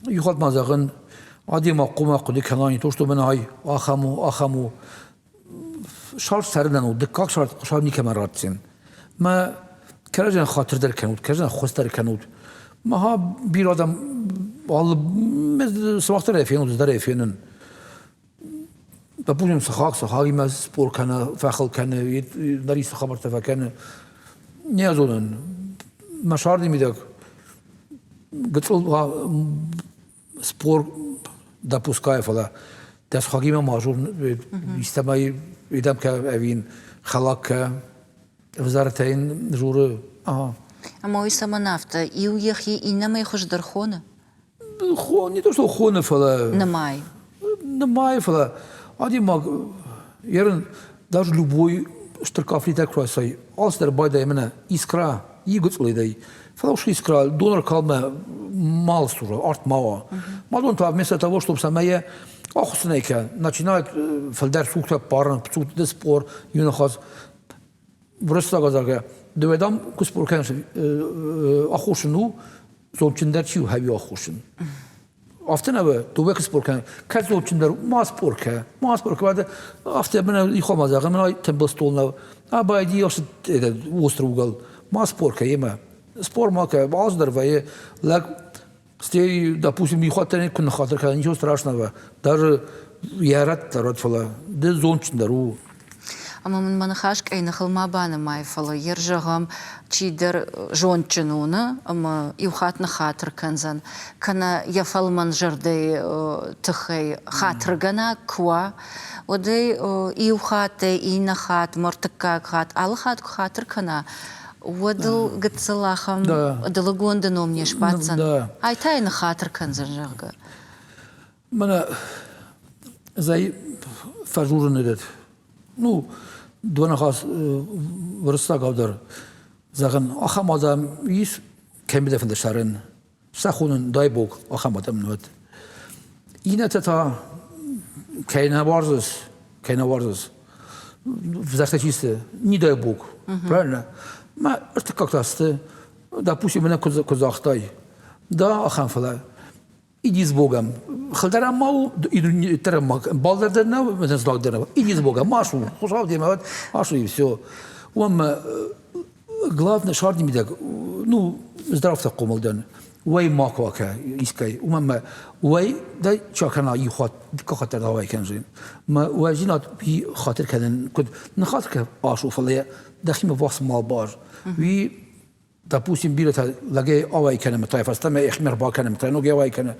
S2: Иу хатт ма зӕгъын, адӕймаг хъуамӕ хъуыды кӕна не то что мӕнӕ ай ахӕм у, ахӕм у. Сард цӕрынӕн у, дыккаг сард Хуыцау никӕмӕн ратдзӕн. Мӕ кӕрӕдзийӕн хатыр дӕр кӕнут, кӕрӕдзийӕн ӕххуыс дӕр кӕнут. Мӕ бирӕ адӕм алы сымах дӕр ӕй фенут, ӕз дӕр ӕй фенын. Допустим, сыхаг сыхагимӕ спор кӕны, фӕхыл кӕны, нӕ исты хабӕрттӕ фӕкӕны. Не зонын, мӕ сӕрды мидӕг гыццыл спор допускаю, фӕлӕ дӕ сыхагимӕ ма зон, истӕмӕй идӕм кӕ ӕви хӕлаг кӕ, ӕвзӕртӕ йын журы.
S1: Ӕмӕ уый цӕмӕн афтӕ? Иу йӕхи иннӕмӕй хуыздӕр хоны?
S2: Не то что хоны, фӕлӕ...
S1: Нымай.
S2: Нымай, фӕлӕ адӕймаг ерын даже любой Стыр кафлитӕ куы райсай, алцыдӕр байдайы мӕнӕ искра, игуыцъылидӕй. Фӕлӕ уыцы искра донор калмӕ мал сура, арт ма уа. Мадон та вместо того, чтобы цӕмӕй ахуыссынӕй кӕ, начинает фылдӕр сугтӕ ппарын, сугты спор, иу ныхас. Уырыссаг азаргӕ, дыууӕ дам куы спор кӕныс, аххосджын у, зондджындӕр чи у, хӕви аххосджын. Афтӕ нӕ дыууӕ куы спор кӕны, кӕд зондджындӕр ма спор кӕ, ма спор кӕ, уӕдӕ афтӕ мӕнӕ ихомӕ зӕгъы, мӕнӕ тымбыл стол нӕ, абайди острый угол, ма спор кӕ емӕ. Спор ма кӕ, алцыдӕр вӕййы, лӕг стӕй, допустим, ихуаттӕ куы ныххатыр кӕна, ничего страшного, даже йӕ рӕтт дӕр уӕд, фӕлӕ ды зондджындӕр у.
S1: Ӕмӕ мын мӕ ныхас къӕйныхыл ма банымай, фӕлӕ йер зӕгъӕм, чидӕр зондджын у, нӕ, ӕмӕ иу хатт ныххатыр кӕндзӕн, кӕнӕ йӕ фӕлмӕн зӕрдӕйы тыххӕй хатыргӕнӕг куы уа, уӕд ӕй иу хаттӕй иннӕ хатт, ӕртыккаг хатт, алы хатт куы хатыр кӕна, уӕд ыл гыццыл ахӕм ӕдылыгонды ном не сбаддзӕн. Ай та йын ныххатыр кӕндзӕн, зӕгъгӕ.
S2: Мӕнӕ зӕй фӕжурын этот, ну, дыууӕ уырыссагау дӕр зӕгъын, ахӕм адӕм ис, кӕмидӕр фӕнды сӕрын, сӕ хонын, дай бог, ахӕм адӕм уӕд. Иннӕтӕ та кӕй нӕ уарзыс, кӕй нӕ уарзыс, взӕртӕ чи сты, не дай бог, правильно? Мӕ ӕртыккаг та сты, допустим, мӕнӕ куы загътай, да, ахӕм фӕлӕ Иди с Богом. Хылдӕр ма у, балдӕр дӕр нӕу, знаг дӕр нӕу. Иди с Богом, машу, хуыцау демӕ уӕд, машу и все. Уым главное шарди мидӕг, ну, здравствуй хъомыл дӕн. Уӕй ма куы акӕ искӕй. Уымӕн мӕ уӕй дӕ чакана иу хатт, дыккаг хатт дӕр ауӕй кӕнзын. Мӕ уӕйдзинад уый хатыр кӕнын, куыд ныхатыр кӕ ашу, фӕлӕ дӕхимӕ вахс мал бар. Уый допустим, бирӕтӕ лӕгӕй ауӕй кӕнӕм, та фӕстӕмӕ ӕхимӕ ӕрбакӕнӕм, та ногӕй ауӕй кӕнӕ.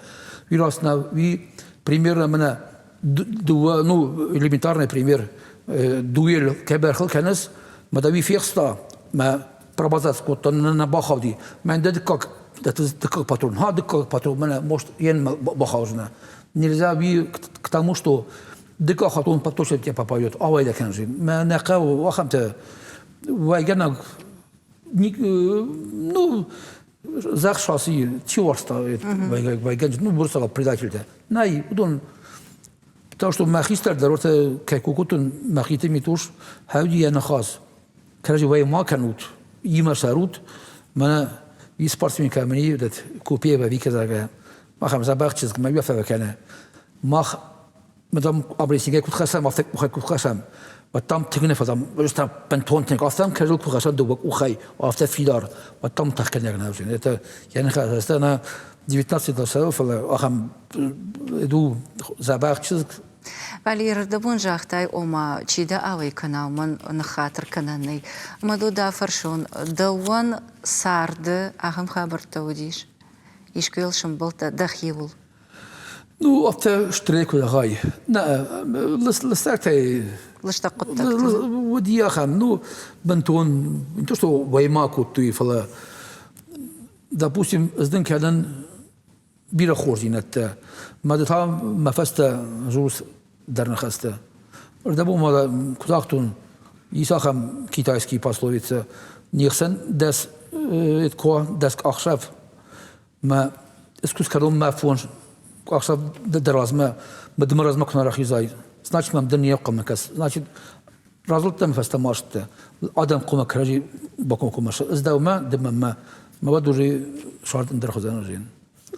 S2: Уый раст нӕ, уый примерно мӕнӕ дыууӕ, ну, элементарный пример, дуэль кӕбӕрхыл кӕныс, мӕ дӕ уый фехста, мӕ пробазац кодта, нӕ бахауди. Мӕн дӕ дыккаг, дыккаг патрон, ха, дыккаг патрон, мӕнӕ, может, енмӕ бахаудзынӕ. Нельзя уый к тому, что дыккаг хатт он точно тебе попадет, ауӕй дӕ кӕнжи. Мӕ нӕ хъӕуы ахӕмтӕ уӕйгӕнӕг ну, зӕхх сасы чи уарзта вайгӕнджыты, ну, бурсага предательтӕ. Нӕй, уыдон потому что мӕ хистӕр дӕр ортӕ кӕй кодтон мӕхиты митуш, хӕуди йӕ ныхас. Кӕрӕдзи уӕй ма кӕнут, имӕ сӕрут, мӕнӕ и спортсменкӕ мын этот Купеева Вика зӕгъгӕ, мах ӕм дзӕбӕх чызг, мӕ уӕфӕ кӕны. Мах мы там абрисигӕй куыд хӕцӕм, афтӕ къухӕй куыд хӕцӕм, уӕд там тынг нӕ фӕдам, там бынтон тынг, афтӕ кӕзыл куы хӕцӕм дыууӕ къухӕй, афтӕ фидар, уӕд там тӕхгӕнӕг нӕ уыдзӕн. Это я не это на 19 цӕуы, фӕлӕ ахӕм иду дзӕбӕх чызг.
S1: Валерий, дӕ загътай, ома, чи дӕ ауӕй кӕна, уымӕн ныххатыр кӕнӕн нӕй. Ӕмӕ ду дӕ фӕрсон, дӕуӕн царды ахӕм хабӕрттӕ уыдис? Искуы йыл сӕмбӕлдтӕ дӕхиуыл?
S2: Ну, афтӕ стырӕй куы зӕгъай, нӕ, лыстӕгтӕй
S1: лыстӕг хъуыддӕгтӕ.
S2: Уыди ахӕм, ну, бынтон, не то что войма кодтой, фӕлӕ, допустим, ӕз дын кӕнын бирӕ хорздзинӕдтӕ. Мӕ ды та мӕ фӕстӕ дзурыс дӕр ныхӕстӕ. Ӕрдӕбон ма куы загътон, ис ахӕм китайский пословица, не хсӕн дӕс дӕс ӕхсӕв мӕ искус кӕронмӕ фондз ӕхсӕв дӕ размӕ мӕ дымы размӕ куы нӕ рахизай, значит, мӕм ды не хъуамӕ кӕс. Значит, разылдтӕн фӕстӕмӕ азтӕ. Адӕм хъуамӕ кӕрӕдзи бакомкоммӕ ӕз дӕумӕ, ды мӕнмӕ. Мӕ уӕд уже сард ӕндӕр хуызӕн уже.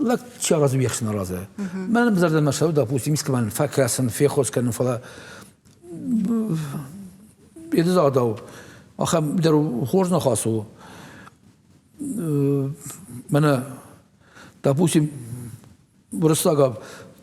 S2: Лӕг чи аразы, уе хсӕн аразы. Мӕнӕн зӕрдӕмӕ цӕуы, допустим, искӕмӕн фӕкӕсын, феххуыс кӕнын, фӕлӕ едызагъдау ахӕм дӕр хорз ныхас у. Мӕнӕ, допустим, уырыссагау,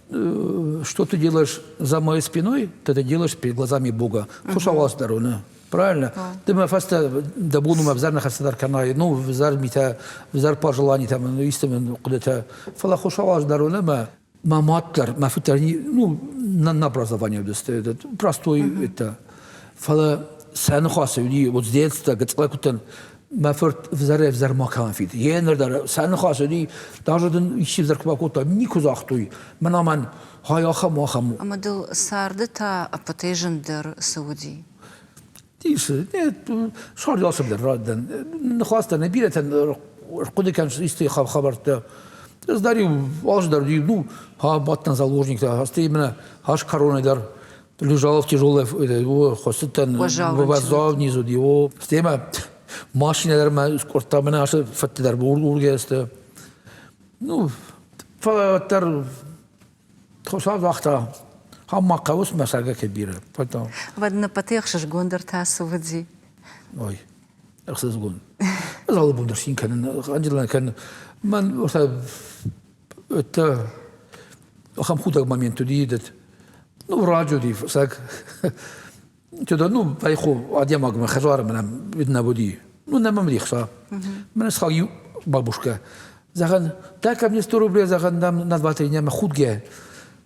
S2: что ты делаешь за моей спиной, ты это делаешь перед глазами Бога. Хуыцау дӕр уыны. Правильно? Ты мӕ фӕстӕ дӕ бон уымӕ ӕвзӕр ныхӕстӕ дӕр кӕнай, ну, ӕвзӕр митӕ, ӕвзӕр пожеланитӕ, ну, исты мын хъуыдытӕ. Фӕлӕ Хуыцау дӕр уыны мӕ мӕ мад дӕр, мӕ фыд дӕр, ну, на образование уыдысты, этот, простой это. Фӕлӕ сӕ ныхасы уыди, вот с детства, гыццылӕй куыдтӕн, мӕ фырт ӕвзӕрӕй-ӕвзӕр ма кӕмӕн фид. Йе ныр дӕр сӕ ныхасы уыди, даже дын исчи ӕвзӕр куы бакодта, никуы загътой, мӕнӕ мӕн хай ахӕм, ахӕм у.
S1: Ӕмӕ дыл царды та ӕппӕтӕй зындӕр цы уыди?
S2: Дисы, сӕрды алцӕмдӕр рад дӕн. Ныхас дӕр нӕ бирӕтӕн ӕрхъуыды кӕнынц исты хабӕрттӕ. Ӕз дӕр-иу алчидӕр уыди, ну, бадтӕн заложниктӕ, стӕй мӕнӕ ас короной дӕр лежала в тяжелой, хуыссыдтӕн, уӕззау низ уыди, о. Стӕй мӕ машинӕ дӕр мӕ скъуырдта, мӕнӕ ацы фӕдтӕ дӕр ургӕ сты. Ну, фӕлӕ уӕддӕр Хуыцау загъта, ам ма хъӕуы мӕ сӕргӕ кӕй бирӕ. Поэтому.
S1: Уӕд нӕ ӕхсызгондӕр та цы уыди?
S2: Ой, ӕхсызгон. Ӕз алы бон дӕр цин кӕнын, Анджелина кӕнын. Мӕн это ахӕм худӕг момент уыди, этот, ну, раджы уыди, фӕсаг. Туда, ну, байхо адӕймагмӕ хӕдзары мӕнӕ нӕ уыди. Ну, нӕ мӕм ӕхца. Мӕнӕ схаг иу бабушка. Зӕгъӕн, дай-ка мне 100 рублей, зӕгъӕн, нам на два-три дня худгӕ.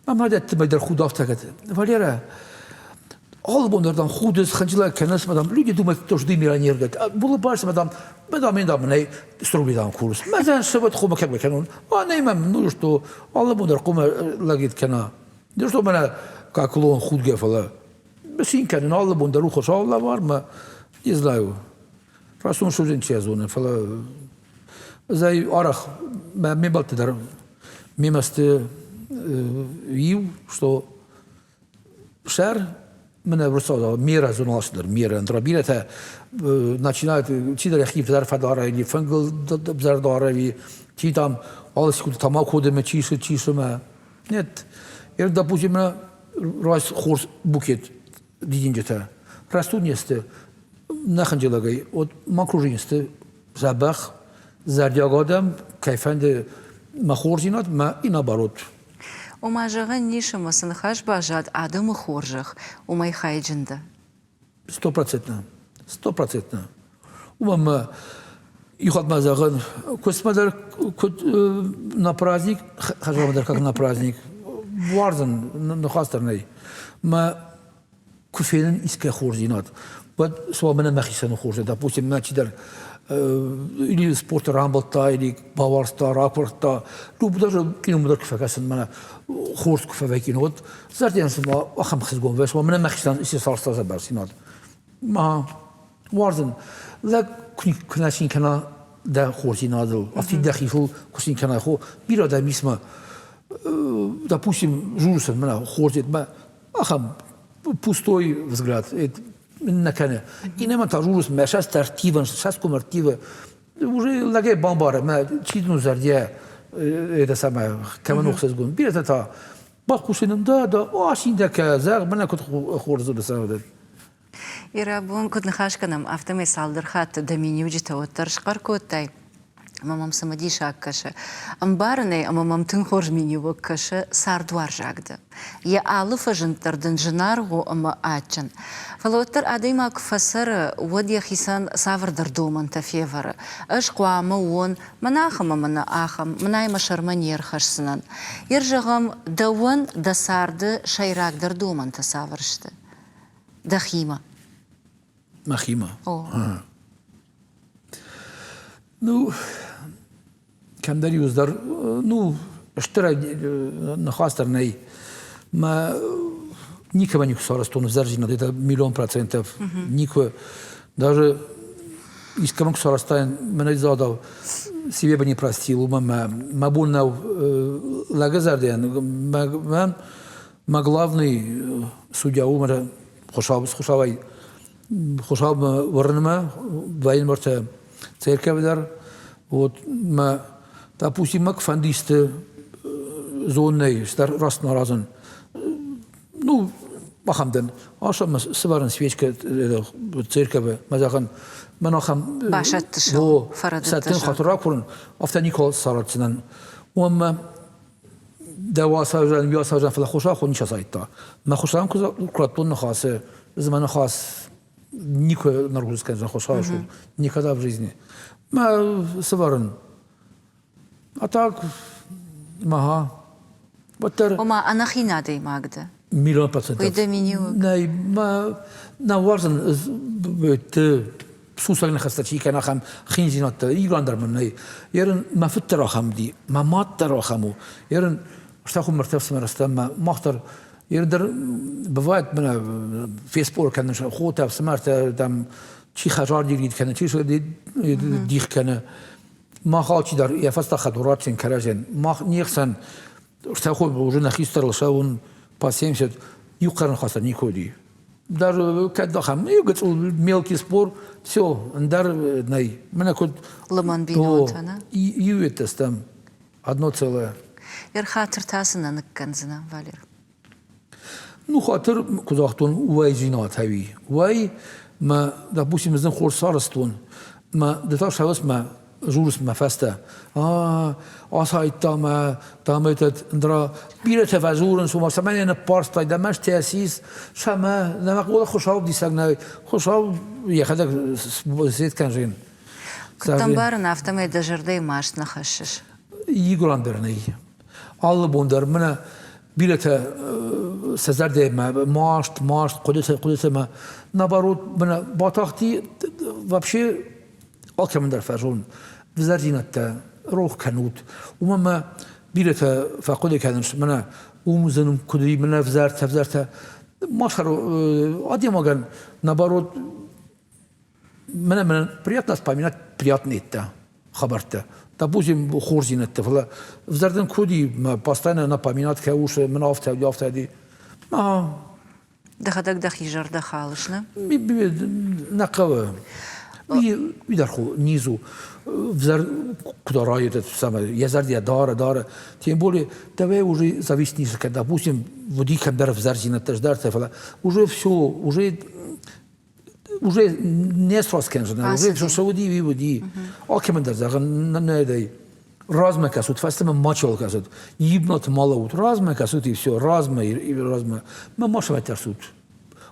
S2: Мама дӕтты мӕ дӕр худ афтӕ Валера, алы бон дӕр дам худыс, хынджылӕг кӕныс, мадам, люди думают, что ты миллионер, говорит. Улыбаешься, мадам, мадам, мен дам, нӕй 100 рублей дам курс. Мӕ сывӕт хъуымӕ кӕм кӕнон. А нӕй мӕм, ну что, алы бон дӕр хъуымӕ лӕгид кӕна. Ну что мӕнӕ как клоун худгӕ, фӕлӕ цин кӕнын алы бон дӕр у Хуыцауы лӕвар мӕ не знаю, растон судзин чи зоны, фӕлӕ ӕз ӕй арӕх мӕ ме мбӕлтты дӕр мемӕ сты иу, что сӕр мӕнӕ уырыссау мера зоналас дӕр мера ӕндӕр бирӕтӕ начинают чидӕр йӕхи взӕр фӕдара или фынгыл взӕр дара ӕви чи там алы секунды тамако дымы чи сы чи сымӕ нет допустим райс хорз букет дидинджытӕ. Растут не сты нӕ хынджылӕгӕй. Вот мӕ окружение сты дзӕбӕх, зӕрдиаг адӕм, кӕй фӕнды мӕ хорздзинад, мӕ и наоборот.
S1: Ома зӕгъӕн ис, ӕмӕ цы ныхас баззад адӕмы хорзӕх, уымӕй хайджын дӕ.
S2: Стопроцентно. Стопроцентно. Уымӕн мӕ иу хатт ма зӕгъын, куыстмӕ дӕр куыд на праздник, хӕдзармӕ дӕр как на праздник, уарзын, ныхас дӕр нӕй. Мӕ куы фенын искӕй хорздзинад, уӕд цуа мӕнӕ мӕхицӕн хорз, допустим, мӕ чидӕр или спорты рамбылдта, или бауарзта, ракуырдта, ну, даже киномӕ дӕр куы фӕкӕсын, мӕнӕ хорз куы фӕвӕййын, уӕд зӕрдӕйӕн цыма ахӕм хсызгон вӕййы, цыма мӕнӕ мӕхицӕн исты царста дзӕбӕхдзинад. Ма уарзын, лӕг куы нӕ цин кӕна дӕ хорздзинадыл, афтид дӕхицыл куы цин кӕна, хо, бирӕ дӕм ис мӕ, допустим, журналистӕн мӕнӕ хорз мӕ ахӕм пустой взгляд нӕ кӕны. Иннӕмӕн та журналист мӕ сӕст ӕрттивӕн, сӕском ӕрттивы, уже лӕгӕй бамбары, мӕ чи дын у зӕрдийӕ, это самое, кӕмӕн ӕхсызгон. Бирӕтӕ та бахъусын ын, да, да, асин дӕ кӕ, зӕгъ, мӕнӕ куыд хорз у,
S1: Ирӕбон куыд ныхас кӕнӕм, афтӕмӕй цалдӕр хатты дӕ миниуджытӕ уӕддӕр схъӕр кодтай, ӕмӕ мӕм цымыдисаг кӕсы. Ӕмбарын ӕй, ӕмӕ мӕм тынг хорз миниуӕг кӕсы цардуарзаг дӕ. Йӕ алы фӕзынд дӕр дын зынаргъ у ӕмӕ адджын. Фӕлӕ уӕддӕр адӕймаг куы фӕцӕры, уӕд йӕхицӕн цавӕрдӕр домӕнтӕ февӕры. Ӕз хъуамӕ уон мӕнӕ ахӕм ӕмӕ мӕнӕ ахӕм, мӕнӕй мӕ сӕрмӕ не рхӕсдзынӕн. Йер зӕгъӕм, дӕуӕн дӕ царды сӕйрагдӕр домӕнтӕ цавӕр сты? Дӕхимӕ?
S2: Мӕхимӕ? О. Ну, кӕмдӕр иуыздӕр, ну, стыр ныхас дӕр нӕй. Мӕ никӕмӕ никуы сарӕзтон ӕвзӕрдзинад, это миллион процентов. Никуы. Даже искӕмӕн куы сарӕзтаин, мӕнӕй задау себе бы не простил, уымӕн мӕ мӕ бон нӕу лӕгы зӕрдӕйӕн, мӕ Мӕ главный судья у мӕ Хуыцауӕй Хуыцаумӕ уырнынмӕ вӕййын мӕртӕ церковь дӕр. Вот мӕ, допустим, мӕ фӕнды исты зоннӕй стӕр раст аразын. Ну, ахӕм дӕн. Асам сывӕрын свечка церковы, мӕ зӕгъын, мӕн ахӕм
S1: Басӕттыс ыл,
S2: сӕттын хатыр ракурын, афтӕ никуы сараздзынӕн. Уым мӕ дӕ уацарзӕн, уацарзӕн, фӕлӕ Хуыцау ницы асайдта. Мӕ Хуыцауӕн куы радтон ныхасы, ӕз мӕ ныхас никуы наргуыз кӕндзӕн Хуыцауы цур, никогда в жизни. Мӕ сывӕрын. А так, ага. Уӕддӕр.
S1: Ома ӕнӕхин адӕймаг дӕ.
S2: Миллион процентов.
S1: Уый дӕ миниуӕг.
S2: Нӕй, мӕ нӕ уарзын сусӕг ныхӕстӕ чи кӕны, ахӕм хиндзинӕдтӕ иугӕн дӕр мын нӕй. Ерын мӕ фыд дӕр ахӕм уыди, мӕ мад дӕр ахӕм у. Ерын стӕхуын мӕрдты ӕфсымӕр стӕм, мӕ мах дӕр ерын дӕр бывает мӕнӕ. Феспор кӕнынц хотӕ, ӕфсымӕртӕ, там, чи хӕдзар дих кӕны, чи дих кӕны. Мах алчидӕр йӕ фӕстӕ хӕдуратсен кӕрӕдзийӕн. Мах не хсӕн стӕхой уже нӕ хистӕрыл цӕуын по 70 иу хъӕрын хӕцӕн никуы уыди. Даже кӕд ахӕм иу гыцъыл мелкий спор, все, ӕндӕр нӕй. Мӕнӕ куыд
S1: Лымӕн бинонтӕ, нӕ?
S2: Иу стӕм, одно целое.
S1: Ӕрхатыр та цы нӕ ныккӕндзынӕ, Валер?
S2: Ну, хатыр, куы загътон, уӕйдзинад ӕви. Уӕй, мӕ, допустим, ӕз хорз сарӕзтон, мӕ ды та сӕвӕс мӕ журыс мӕ фӕстӕ. А, асайдта мӕ, там этот, ндра, бирӕтӕ фӕдзурынц, ома цӕмӕн йӕ ныппӕрстай, дӕ мӕстӕ сис, сӕмӕ, нӕ Хуыцау диссаг нӕ, Хуыцау йӕхӕдӕг сет кӕнзен.
S1: Куыд ӕмбарын, афтӕмӕй дӕ зӕрдӕйы маст нӕ хӕссыс?
S2: Игоран дӕр нӕй. Алы бон дӕр мӕнӕ бирӕтӕ сӕ зӕрдӕмӕ маст, маст, хъуыдытӕ, хъуыдытӕмӕ. Наоборот, мӕнӕ батахти вообще алкӕмӕн дӕр фӕзон взӕрдзинӕдтӕ рох кӕнут. Уымӕн мӕ бирӕтӕ фӕхъуыды кӕнынц, мӕнӕ уым зын куыд и, мӕнӕ ӕвзӕртӕ, ӕвзӕртӕ. Ма адӕймагӕн, наоборот, мӕнӕ мӕнӕн приятно вспоминать приятные хабӕрттӕ. Допустим, хорздзинӕдтӕ, фӕлӕ ӕвзӕрдӕн куыд и, мӕ постоянно напоминать кӕусы, мын афтӕ, афтӕ ди. Ага.
S1: Дӕхӕдӕг дӕхи зӕрдӕ халыс, нӕ?
S2: Нӕ хъӕуы. Уый дӕр низ у. Взӕр куыд арайы, самое, йӕ зӕрдӕ дары, дары. Тем более, давай уже зависит несколько, допустим, уыди кӕмдӕр ӕвзӕрдзинӕдтӕ сдӕртӕ, фӕлӕ уже все, уже уже не сраз кӕндзынӕ, уже цы уыди, уый уыди. Алкӕмӕн дӕр зӕгъын, нӕ дӕй. Размӕ кӕсут, фӕстӕмӕ мачуал кӕсут. Ибнат ма лӕуут, размӕ кӕсут и все, размӕ, размӕ. Ма ма сӕмӕ тӕрсут.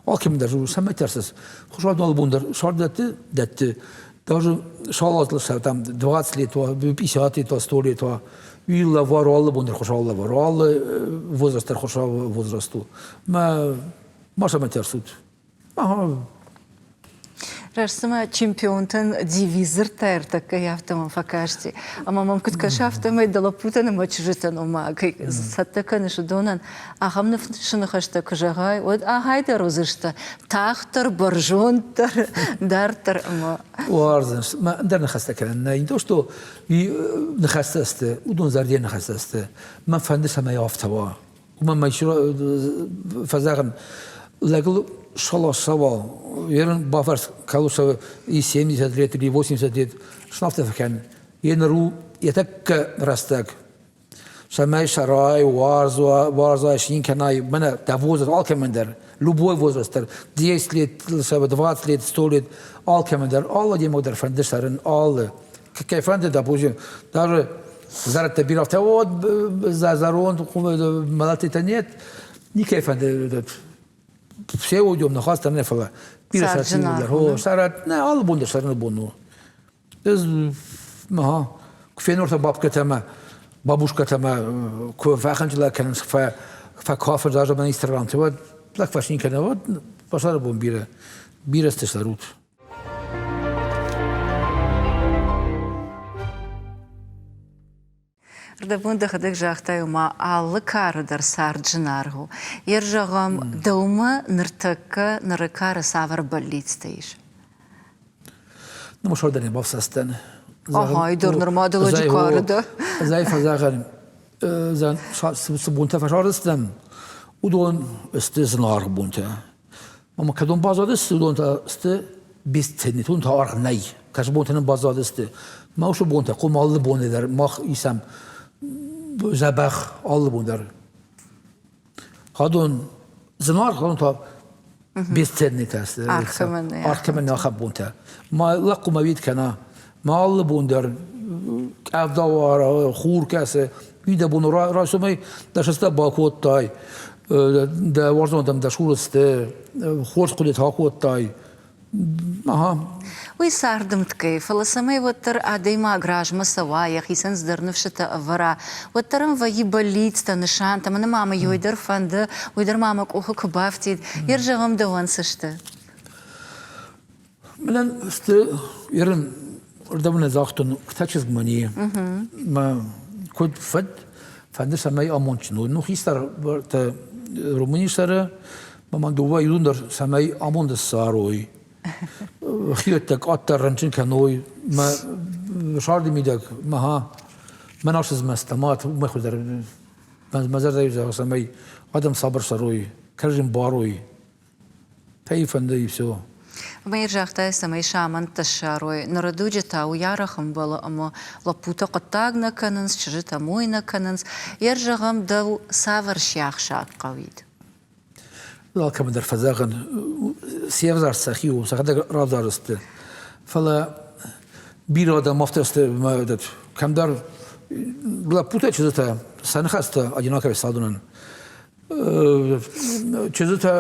S2: Алкӕмӕн дӕр сӕмӕ тӕрсыс. Хуыцау алы бон дӕр сар дӕтты, дӕтты. Даже шалатлы там 20 лет, 50 лет, 100 лет, уый лӕвар алы бон дӕр Хуыцау лӕвар, алы возраст дӕр Хуыцауы возраст у. Ма ма сӕмӕ тӕрсут.
S1: Раст цыма чемпионтӕн девиз дзырдта ӕртӕккӕ, афтӕ мӕм фӕкасти. Ӕмӕ мӕм куыд кӕсы, афтӕмӕй дӕ лӕппутӕн ӕмӕ чызджытӕн, ома, кӕй цӕттӕ кӕныс, уыдонӕн ахӕм ныфсы ныхӕстӕ куы зӕгъай, уӕд ахӕй дӕр уыдзысты тагъддӕр, бӕрзонддӕр, дарддӕр ӕмӕ...
S2: Уарзынц. Мӕ ӕндӕр ныхӕстӕ кӕнын нӕй. Не то, что ныхӕстӕ сты, уыдон зӕрдӕйы ныхӕстӕ сты. Мӕн фӕнды, цӕмӕй афтӕ уа. Уымӕн ма фӕзӕгъын, лӕгыл шалашава, ерын бафарс калушава и 70 лет или 80 лет снафтӕ фӕкӕн. Е ныр у йӕ тӕккӕ рӕстӕг. Цӕмӕй сӕрай, уарзай, син кӕнай, мӕнӕ дӕ возраст алкӕмӕн дӕр, любой возраст дӕр, 10 лет, 20 лет, 100 лет, алкӕмӕн дӕр, алы адӕймаг дӕр фӕнды цӕрын, алы. Кӕй фӕнды, допустим, даже зӕрӕдтӕ бирӕгътӕ, вот зӕронд мӕлӕтитӕ нет, никӕй фӕнды все уйдем на хваст, не фӕлӕ бирӕ сӕртимӕ сӕрӕт, нӕ алы бон дӕр сӕрыны бон у. Ӕз ага, куы фенортӕ бабкӕтӕ мӕ бабушкӕтӕ мӕ куы фӕхынджылӕг кӕнынц, фӕкафы даже министр уӕд лӕг фӕсин кӕны, уӕд базары бон бирӕ, бирӕ сты сӕрут.
S1: Рдӕбон дӕхӕдӕг загътай, ома алы кары дӕр цард зынаргъ у. Ер зӕгъӕм, дӕумӕ ныртӕккӕ ныры кары цавӕр бӕллицтӕ ис?
S2: Ну, может, не бафсӕстӕн.
S1: Ага, дӕр нырма дӕ лӕджы кары дӕ.
S2: Зӕй фӕзӕгъӕн, цы бонтӕ фӕсардыстӕм, уыдон сты зынаргъ бонтӕ. Ӕмӕ кӕдон баззадысты, уыдон та сты бесценный, уыдон та аргъ нӕй. Кӕцы бонтӕ нын баззадысты. Мӕ уыцы бонтӕ хъуамӕ алы боны дӕр мах исӕм дзӕбӕх алы бон дӕр. Хадон зынаргъ, хадон та бесценныйтӕ сты. Аргъ кӕмӕн нӕ ахӕм бонтӕ. Ма лӕг хъуамӕ уид кӕна. Ма алы бон дӕр къӕвда уара, хур кӕсы, уый дӕ бон райсомӕй дӕ сыстӕ бакодтай, дӕ уарзон адӕм дӕ цуры сты, хорз хъуыдытӕ акодтай. Ага.
S1: Уый цардымткӕй, фӕлӕ цӕмӕй уӕддӕр адӕймаг размӕ цӕуа, йӕхицӕн цыдӕр ныфсытӕ ӕвӕра, уӕддӕр ӕм вӕййы бӕллицтӕ, нысантӕ, мӕнӕ ма мӕ иуӕй дӕр фӕнды, уый дӕр ма мӕ къухы куы бафтид. Йе рзӕгъӕм дӕуӕн цы сты?
S2: Мӕнӕн сты ерын ӕрдӕм нӕ загътон, та чызг мӕни. Мӕ куыд фӕд, фӕнды цӕмӕй амондджын уой. Ну, хистӕртӕ Румынийы сӕры, Мӕн дыууӕ иуын дӕр цӕмӕй амонд ссарой, хиуӕттӕ къаддӕр рынчын кӕной, мӕ сӕрды мидӕг мӕ мӕн асызмӕста, мӕ уымӕй хуыздӕр мӕ зӕрдӕйы зӕгъы, цӕмӕй адӕм сабыр цӕрой, кӕрӕдзи барой. Кӕй фӕнды и все.
S1: Мӕир загътай, цӕмӕй сӕ амӕндтӕ ссарой. Ныры дуджы та уый арӕх ӕмбӕлы ӕмӕ лӕппутӕ хъуыддаг нӕ кӕнынц, чызджытӕ мой нӕ кӕнынц. Йер зӕгъӕм, дӕу цавӕр сиахсаг хъӕуид?
S2: Алкӕмӕн дӕр фӕзӕгъын, се взар сӕхи у, сӕхӕдӕг равзарысты. Фӕлӕ бирӕ адӕм афтӕ сты, кӕмдӕр лӕппутӕ, чызджытӕ сӕ ныхӕстӕ одинаково садунӕн. Чызджытӕ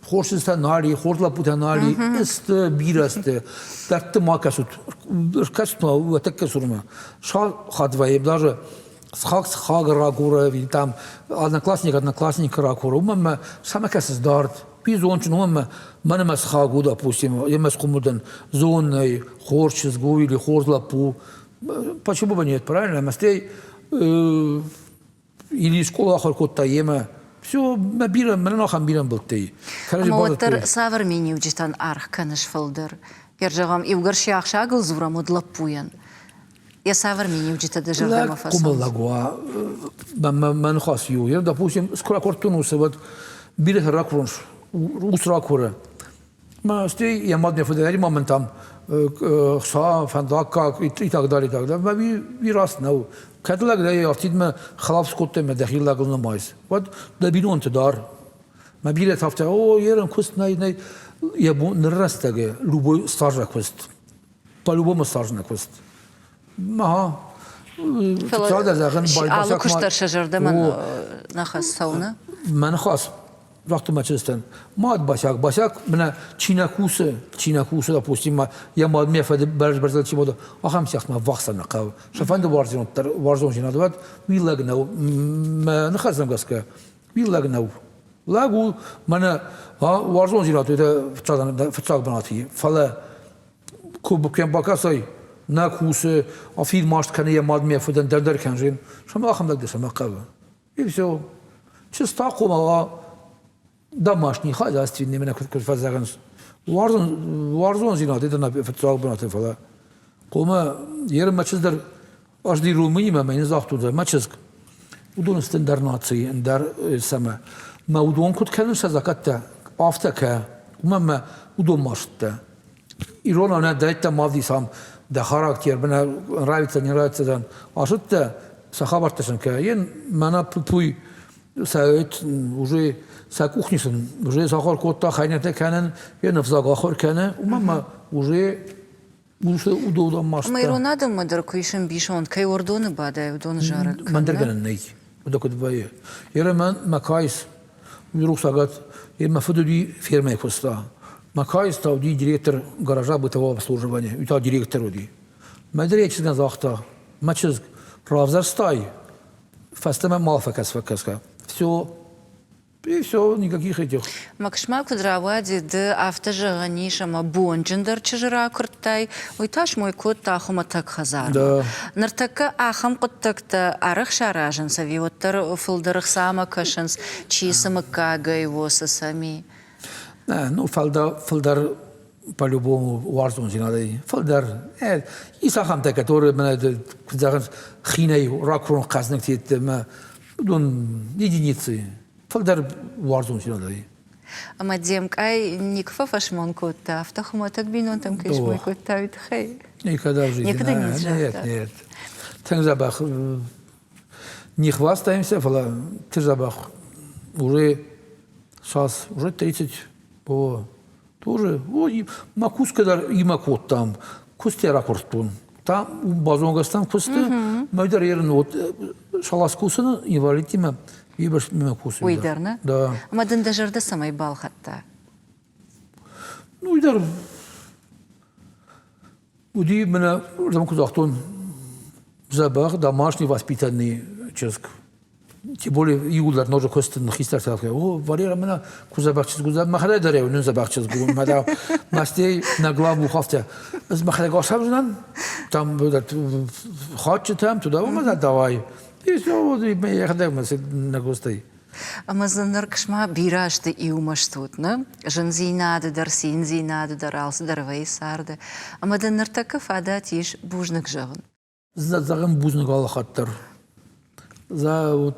S2: хорз чызджытӕ нал и, хорз лӕппутӕ нал и, сты, бирӕ сты. Дӕрдты ма кӕсут, кӕсут ма уӕ тӕккӕ цурмӕ. Хатт вӕййы даже сыхаг сыхаг ракуры, или там одноклассник одноклассника ракуры, уымӕн мӕ цӕмӕ кӕсыс дард? Зонджын, уымӕн мӕ мӕнӕ мӕ сыхаг у, допустим, йемӕ схъомыл дӕн, зоннӕй, хорз чызг у или хорз лӕппу. Почему бы нет, правильно? Ӕмӕ стӕй или скъола ахуыр кодта йемӕ. Все, мӕ бирӕ, мӕнӕн ахӕм бирӕ ӕмбӕлттӕ
S1: Ӕмӕ уӕддӕр цавӕр миниуджытӕн аргъ кӕныс фылдӕр? Йӕ зӕгъӕм, иугӕр сиахсагыл дзурӕм, уӕд лӕппуйӕн. Йӕ цавӕр миниуджытӕ дӕ зӕрдӕмӕ фӕцӕуынц?
S2: Лӕг уа, мӕ ныхас иу. Я, допустим, скоро ракурдтон усы, уӕд бирӕтӕ ракурынц, ус ракуры. Мӕ стӕй йӕ мад мӕ фыдӕй ма мын там хца, фӕндаггаг и так далее, и так далее. Мӕ уый раст нӕу. Кӕд лӕг дӕ афтидмӕ хӕлаф скодтай мӕ дӕхи лӕгыл нымайыс, уӕд дӕ бинонты дар. Мӕ бирӕтӕ афтӕ, о, ерын куыст нӕй, нӕй. Йӕ бон ныр рӕстӕгы любой стажа куыст. По-любому стажна куыст. Ага.
S1: Фыццаг зӕгъын, алы куыст дӕр сӕ зӕрдӕмӕ нӕ хӕссӕуны.
S2: Мӕ ныхас загъта мӕ чызтӕн. Мад босяк, босяк, мӕнӕ чи нӕ кусы, чи нӕ кусы, допустим, йӕ мад ме фӕды бӕрз-бӕрзыл чи бода, ахӕм сиахсмӕ ввахс нӕ хъӕуы. Сӕ фӕнды уарзондзинад уӕд, уый лӕг нӕу. Мӕ ныхасмӕ гӕсгӕ, уый лӕг нӕу. Лӕг у, мӕнӕ уарзондзинад фыццаг бынаты, фӕлӕ куы бакӕсай, нӕ кусы, афтид маст кӕны йӕ мад ме фыдӕн дӕр дӕр кӕнзин, сӕм ахӕм лӕг дӕ цӕмӕ хъӕуы. И все. Чиста хъомала домашний хозяйственный мӕнӕ куыд фӕзӕгъынц. Уарзондзинад это на фыццаг бынаты, фӕлӕ хъуамӕ ерын мӕ чызг дӕр ӕз ди Румынимӕ мӕ йын загътон, мӕ чызг, уыдон сты ӕндӕр нацийы, ӕндӕр цӕмӕ. Мӕ уыдон куыд кӕнынц сӕ закъӕттӕ, афтӕ кӕ, уымӕн мӕ уыдон ма сты. Иронау нӕ дӕттӕм ма вдисӕм дӕ характер, мӕнӕ нравится, не нравится, ацыдтӕ, сӕ хабӕрттӕ сын кӕ. Йен мӕнӕ пупуй сӕ уже сӕ кухни сын уже сахуыр кодта хӕйнӕтӕ кӕнын, йе ӕвзаг ахуыр кӕны, уымӕн ма уже удоудон маст.
S1: Ӕмӕ ирон адӕммӕ дӕр куы ис ӕмбисонд, кӕй уӕрдоны бадай, уыдон зарӕг кӕны.
S2: Мӕн дӕр гӕнӕн нӕй, уыдон куыд вӕййы. Ерӕ мӕн мӕ кайс, уый рухсагат, мӕ фыд уыди фермӕйы куыста. Мӕ кайс та уыди директор гаража бытового обслуживания, уый та директор уыди. Мӕ дӕр йӕ чызгӕн загъта, мӕ чызг, равзӕрстай, фӕстӕмӕ мал фӕкӕс-фӕкӕсгӕ. Все, И все, никаких этих.
S1: Максимӕ куыд рауади, ды афтӕ зӕгъӕн ис, ӕмӕ бонджындӕр чызджы ракуырдтай, уый та смой кодта хуымӕтӕг хӕдзармӕ.
S2: Да.
S1: Ныртӕккӕ ахӕм хъуыддӕгтӕ арӕх саразынц ӕви уӕддӕр фылдӕр ӕхцамӕ кӕсынц, чи цы мыггагӕй у, цы сӕм и?
S2: Нӕ, ну, фылдӕр по-любому уарзондзинадӕй фылдӕр. Ис ахӕмтӕ, которые мӕнӕ куыд зӕгъынц, хинӕй ракурын хъӕздыгты йеддӕмӕ уыдон единицы, фылдӕр уарзондзинадӕй.
S1: Ӕмӕ де мкъай никуы фӕфӕсмон кодта, афтӕ хуымӕтӕг бинонтӕм кӕй смой кодта, уый тыххӕй?
S2: Никогда в жизни.
S1: Никогда не
S2: Нет, нет. Тынг дзӕбӕх не хвастаемся, фӕлӕ ты дзӕбӕх уже сейчас уже 30 о Тоже, ой, мӕ кусгӕ дӕр имӕ кодтам, куыстӕ ракуырдтон. Там базонгӕ стӕм куысты, мӕ дӕр ерын вот шалас кусыны инвалидтимӕ мемӕ кусын.
S1: Уый дӕр, нӕ?
S2: Да.
S1: Ӕмӕ дын дӕ зӕрдӕ цӕмӕй балхӕдта?
S2: Ну, уый дӕр уыди, мӕнӕ, куы загътон, дзӕбӕх домашний воспитанный чызг. Тем более иуылдӕр ноджы куысты хистӕртӕ афтӕ, о, Валера, мӕнӕ куы дзӕбӕх чызг уыдзӕн, мӕхӕдӕг дӕр нын дзӕбӕх чызг у, мӕ мастей на главу афтӕ, ӕз мӕхӕдӕг асӕвзынӕн, там хатджытӕм, туда, мӕ давай. И все, вот, и йӕхӕдӕг мӕ нӕ гостей.
S1: Ӕмӕ дзы ныр ксма бирӕ азты иумӕ стут, нӕ? Зындзинады дӕр, циндзинады дӕр, алцыдӕр вӕййы царды. Ӕмӕ дын ныртӕккӕ фадат ис бузныг зӕгъын.
S2: Зӕгъын бузныг алы хатт дӕр. За вот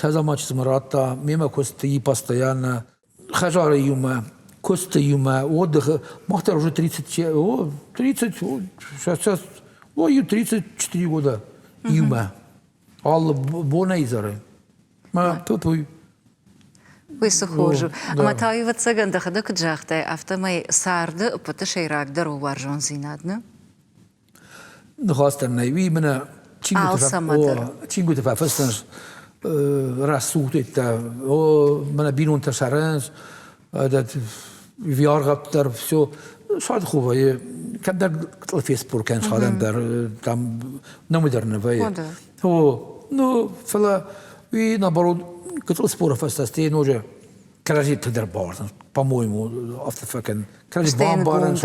S2: замачы цыма радта, мемӕ куысты и постоянно. Хӕдзары иумӕ, куысты иумӕ, отдыхы. Мах дӕр уже 30, о, 30, сейчас, ой, 34 года иумӕ. Алы бонӕй изӕры. Мӕ тутуй.
S1: Уый цы хорз у. Ӕмӕ та ӕвӕццӕгӕн, дӕхӕдӕг куыд загътай, афтӕмӕй царды ӕппӕты сӕйрагдӕр у уарзондзинад, нӕ?
S2: Ныхас дӕр нӕй. Уый мӕнӕ чингуыты фӕфыссынц рӕсугъдӕттӕ, о, мӕнӕ бинонтӕ сӕрынц, виаргъӕвд дӕр все. Сад ху вӕййы, кӕддӕр феспор кӕн садӕн дӕр, там нӕмы дӕр нӕ вӕййы. О, ну, фӕлӕ уый, наоборот, гыцъыл споры фӕстӕ стӕй ноджы кӕрӕдзи тынгдӕр бауарзынц, по-моему, афтӕ фӕкӕн. Кӕрӕдзи бамбарынц,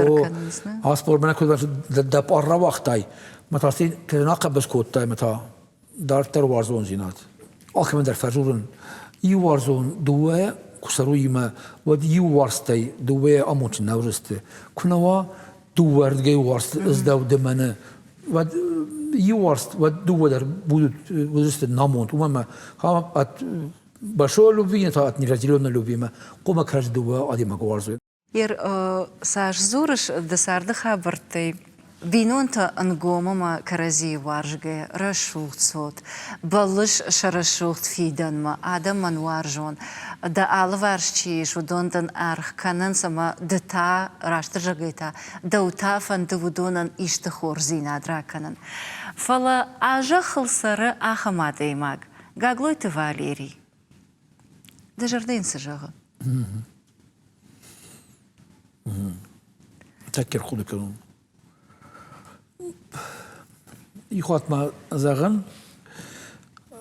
S2: о, аспор мӕнӕ куыд дӕ пъар рауагътай, мӕ та стӕй кӕй ахъӕбыс кодтай, мӕ та дарддӕр уарзондзинад. Алкӕмӕн дӕр фӕдзурын, иу уарзон дыууӕ куы цӕрой имӕ, уӕд иу уарзтӕй дыууӕ амондджын нӕ уыдзысты. Куы нӕ уа дыууӕрдыгӕй уарзт ыздӕу дымӕны, уӕд иу уарзт, уӕд дыууӕ дӕр будут уыдзысты намонд. Уымӕн ӕмӕ от большой любви, это от неразделенной любви хъуамӕ кӕрӕдзи дыууӕ адӕймаг уарзой.
S1: Ер, цас дзурыс ды царды хабӕрттӕй? Бинонтӕ ӕнгом ӕмӕ кӕрӕдзийы уарзгӕ, рӕсугъд цот, бӕллыс сӕ рӕсугъд фидӕнмӕ, адӕмӕн уарзон. Дӕ алыварс чи ис, уыдон дын аргъ кӕнынц ӕмӕ ды та, растдӕр зӕгъгӕй та, дӕу та фӕнды уыдонӕн исты хорздзинад ракӕнын. Фӕлӕ а зӕххыл цӕры ахӕм адӕймаг, Гаглойты Валерий. Дӕ зӕрдӕ йын цы зӕгъы?
S2: Тӕккӕ рхъуыды кӕнон. Иу ма зӕгъын,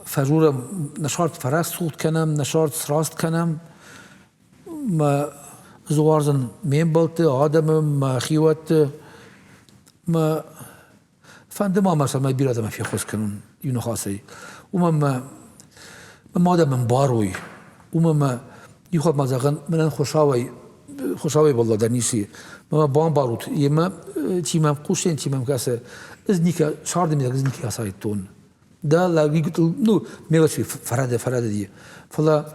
S2: фӕзурӕм, нӕ сӕрд фӕрӕсугъд кӕнӕм, нӕ сӕрд сраст кӕнӕм. Мӕ ӕз уарзын ме мбӕлтты, адӕмы, мӕ хиуӕтты. Мӕ Фӕнды ма мӕ, цӕмӕй бирӕ адӕмӕн феххуыс кӕнон иу ныхасӕй. Уымӕн мӕ мӕ адӕм ӕмбарой. Уымӕн мӕ иу хатт ма зӕгъӕн, мӕнӕн Хуыцауӕй Хуыцауӕй бӕллӕдӕр ницы. Мӕ бамбарут, йемӕ чи мӕм хъусен, чи мӕм кӕсы, ӕз никӕ царды мидӕг ӕз никӕй асайдтон. Дӕ лӕг ну, мелочи фӕрӕды фӕрӕдыди. Фӕлӕ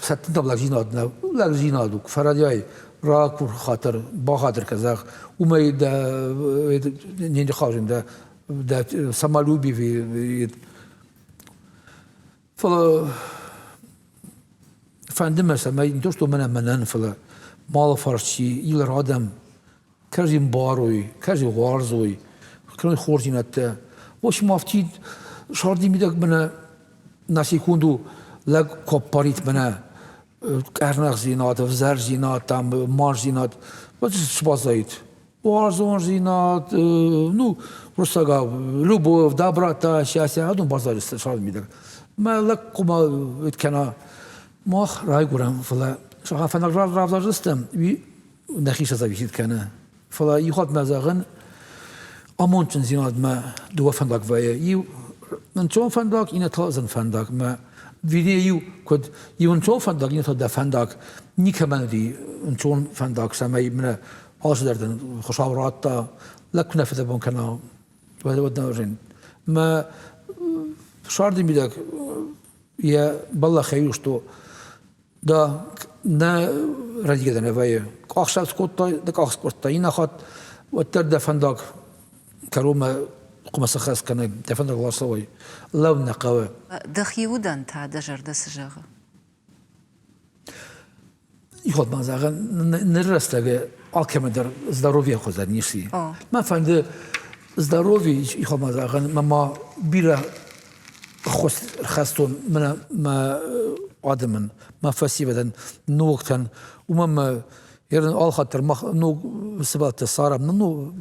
S2: сӕттынтӕм лӕгдзинад нӕ лӕгдзинад у фӕрӕдиай ракур хатыр бахатыр кӕ зӕгъ уымӕй дӕ не нхъазын дӕ дӕ самолюбие фӕлӕ фӕнды мӕ цӕмӕй не то что мӕнӕ мӕнӕн фӕлӕ малы фарс чи илӕр адӕм кӕрӕдзи мбарой, кӕрӕдзи уарзой, кӕной хорздзинӕдтӕ. В общем, афтид сӕрди мидӕг мӕнӕ на секунду лӕг куы аппарит мӕнӕ къӕрнӕгдзинад, ӕвзӕрдзинад, там, марздзинад, вот цы баззаид? Уарзондзинад, ну, руссагау, любовь, доброта, счастье, адон баззади сӕрди мидӕг. Мӕ лӕг хъуамӕ кӕна мах райгуырӕм, фӕлӕ фӕндаг равзардзыстӕм, уый нӕхи сӕ зависит кӕны. Фӕлӕ иу хатт мӕ зӕгъын, амондджындзинадмӕ дыууӕ фӕндаг вӕййы. Иу ӕнцон фӕндаг, иннӕ та зын фӕндаг. Мӕ вине иу куыд иу ӕнцон фӕндаг, иннӕ та дӕ фӕндаг. Никӕмӕн уыди ӕнцон фӕндаг, цӕмӕй мӕнӕ алцыдӕр дын Хуыцау радта, лӕг куы нӕ фыдӕбон кӕна, уӕд нӕ зын. Мӕ царды мидӕг йӕ бӕллӕхӕй у, что Да, нӕ рӕдигӕ нӕ вӕййы. Къахсӕфт кодтай, дӕ къах скъуырдтай. Иннӕ хатт уӕддӕр дӕ фӕндаг кӕронмӕ хъуымӕ сыхӕс кӕнай, дӕ фӕндаг ласӕуай. Лӕу нӕ хъӕуы.
S1: Дӕхи удӕн та дӕ зӕрдӕ цы зӕгъы?
S2: Ихот ма зӕгъӕн, ныр рӕстӕгы алкӕмӕн дӕр здоровье хуыздӕр ницы. Мӕ фӕнды здоровье, ихот ма зӕгъӕн, мӕ ма бирӕ ӕххуыс ӕрхастон мӕнӕ мӕ адӕмӕн, мӕ фӕсивӕдӕн, ногтӕн. Уымӕн мӕ ерын алхатт дӕр мах ног сывӕллӕттӕ ссарӕм, ну,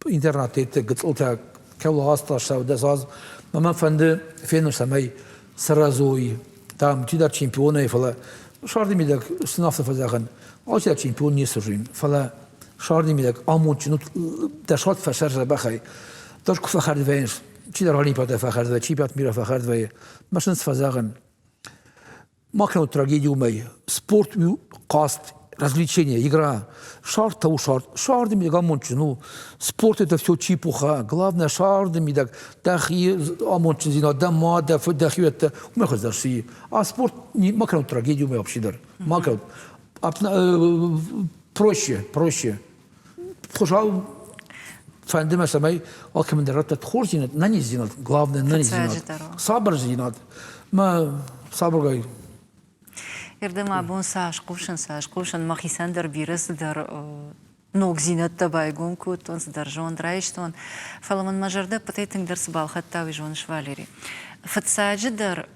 S2: интернаты гыццылтӕ кӕуыл аста сӕудӕс аз. Мӕ фӕнды фенын, цӕмӕй сырӕзой, там чидӕр чемпионӕй, фӕлӕ сӕрды мидӕг сын афтӕ фӕзӕгъын, алчидӕр чемпион не сырзин, фӕлӕ сӕрды мидӕг амондджын дӕ сӕрд фӕсӕрзӕбӕхӕй, дӕр куы фӕхӕрд вӕййынц. Чидӕр олимпиадӕ фӕхӕрд вӕййы, чемпионат мира фӕхӕрд вӕййы. Мӕ сын фӕзӕгъын, ма кӕнут трагедию уымӕй. Спорт у хъазт, развлечение, игра. Шарт та у шарт. Шарды мидӕг амондджын у. Спорт это все чепуха. Главное, шарды мидӕг дӕхи амондджындзинад, дӕ мад, дӕ фыд, дӕхиуӕттӕ, уымӕй хуыздӕр цы и. А спорт ма кӕнут трагедию уымӕй вообще дӕр. Ма кӕнут. Проще, проще. Хуыцау фӕнды мӕ, цӕмӕй алкӕмӕн дӕр раттӕд хорздзинад, нӕниздзинад, главное нӕниздзинад, сабырдзинад. Мӕ сабыргай.
S1: Ирдӕм абон цас хъусын, цас хъусын, мӕхицӕн дӕр бирӕ цыдӕр ногдзинӕдтӕ байгом кодтон, цыдӕр зонд райстон. Фӕлӕ мын мӕ зӕрдӕ ӕппӕтӕй тынгдӕр цы балхӕдта, уый зоныс, Валери? Фыццаджыдӕр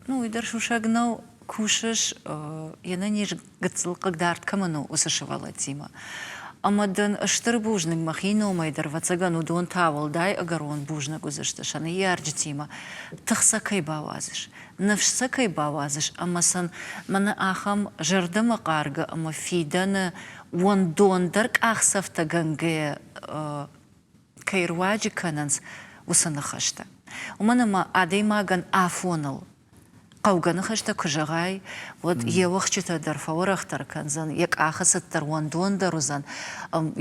S1: Ну, уый дӕр сусӕг нӕу, кусыс, йе нӕниз гыццыл хъыгдард кӕмӕн у, уыцы сывӕллӕттимӕ. Ӕмӕ дын стыр бузныг мӕхи номӕй дӕр, ӕвӕццӕгӕн, уыдон та уӕлдай ӕгӕрон бузныг уыдзысты сӕ ныййарджытимӕ, тых сӕ кӕй бауадзыс, ныфс сӕ кӕй бауадзыс ӕмӕ сын мӕнӕ ахӕм зӕрдӕмӕхъаргӕ ӕмӕ фидӕны уӕндондӕр къахдзӕфтӕгӕнгӕйӕ кӕй руаджы кӕнынц, уыцы ныхӕстӕ. Уымӕн ӕмӕ адӕймагӕн афоныл хъӕугӕ ныхӕстӕ куы зӕгъай, уӕд йе уӕхсчытӕ дӕр фӕуӕрӕхдӕр кӕндзӕн, йӕ къахы цыд дӕр уӕндондӕр уыдзӕн,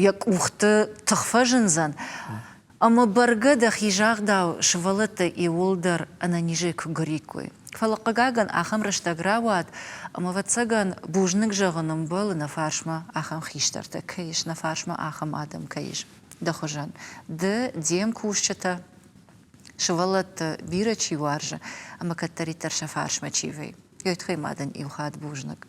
S1: йӕ къухты тых фӕзындзӕн. Ӕмӕ бӕргӕ дӕхи загъдау сывӕллӕттӕ иууылдӕр ӕнӕнизӕй куы гуыриккой. Фӕлӕ, хъыгагӕн, ахӕм рӕстӕг рауад, ӕмӕ, ӕвӕццӕгӕн, бузныг зӕгъын ӕмбӕлы, нӕ фарсмӕ ахӕм хистӕртӕ кӕй ис, нӕ фарсмӕ ахӕм адӕм кӕй ис дӕ хуызӕн. Ды, де мкусджытӕ, сывӕллӕтты бирӕ чи уарзы ӕмӕ кӕддӕриддӕр сӕ фарсмӕ чи вӕййы, уый тыххӕй ма дын иу хатт бузныг.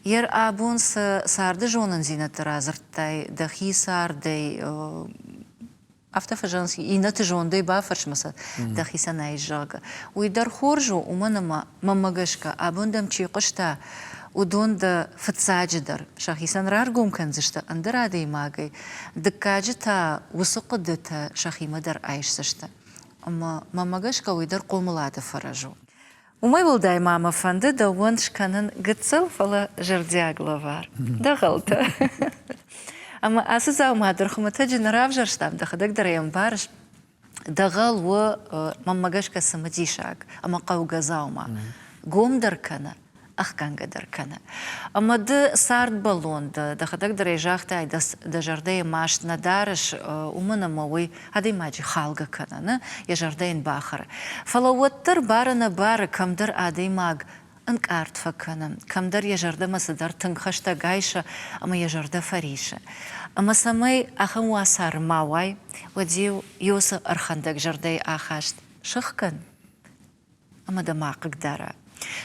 S1: Ер абон цы царды зонындзинӕдты радзырдтай дӕхи цардӕй, Афтӕ фӕзӕгъынц, иннӕты зондӕй бафӕрсмӕ сӕ дӕхицӕн ӕй зӕгъгӕ. Уый дӕр хорз у, уымӕн ӕмӕ, мӕнмӕ гӕсгӕ, абон дӕм чи хъуыста, уыдон дӕ фыццаджыдӕр сӕхицӕн раргом кӕндзысты ӕндӕр адӕймагӕй, дыккаджы та уыцы хъуыдытӕ сӕхимӕ дӕр айсдзысты. Ӕмӕ, мӕнмӕ гӕсгӕ, уый дӕр хъомылады фӕрӕз у. Уымӕй уӕлдай ма мӕ фӕнды дӕуӕн скӕнын гыццыл, фӕлӕ зӕрдиаг лӕвар. Дӕгъӕлтӕ. Ӕмӕ ацы дзаума дӕр хуымӕтӕджы нӕ равзӕрстам, дӕхӕдӕг дӕр ӕй ӕмбарыс. Дӕгъӕл у, мӕнмӕ гӕсгӕ, цымыдисаг ӕмӕ хъӕугӕ дзаума. Гом дӕр кӕны, ӕхгӕнгӕ дӕр кӕны. Ӕмӕ ды цардбӕллон дӕ, дӕхӕдӕг дӕр ӕй загътай, дӕ зӕрдӕйы маст нӕ дарыс, уымӕн ӕмӕ уый адӕймаджы халгӕ кӕны, нӕ, йӕ зӕрдӕ йын бахӕры. Фӕлӕ уӕддӕр бары-нӕбары кӕмдӕр адӕймаг ӕнкъард фӕкӕны, кӕмдӕр йӕ зӕрдӕмӕ цыдӕр тынг хӕстӕг айсы ӕмӕ йӕ зӕрдӕ фӕрисы. Ӕмӕ цӕмӕй ахӕм уацары ма уай, уӕд-иу Иосы ӕрхӕндӕг зӕрдӕйы ахаст сыхгӕн. ӕмӕ дӕ ма хъыгдара.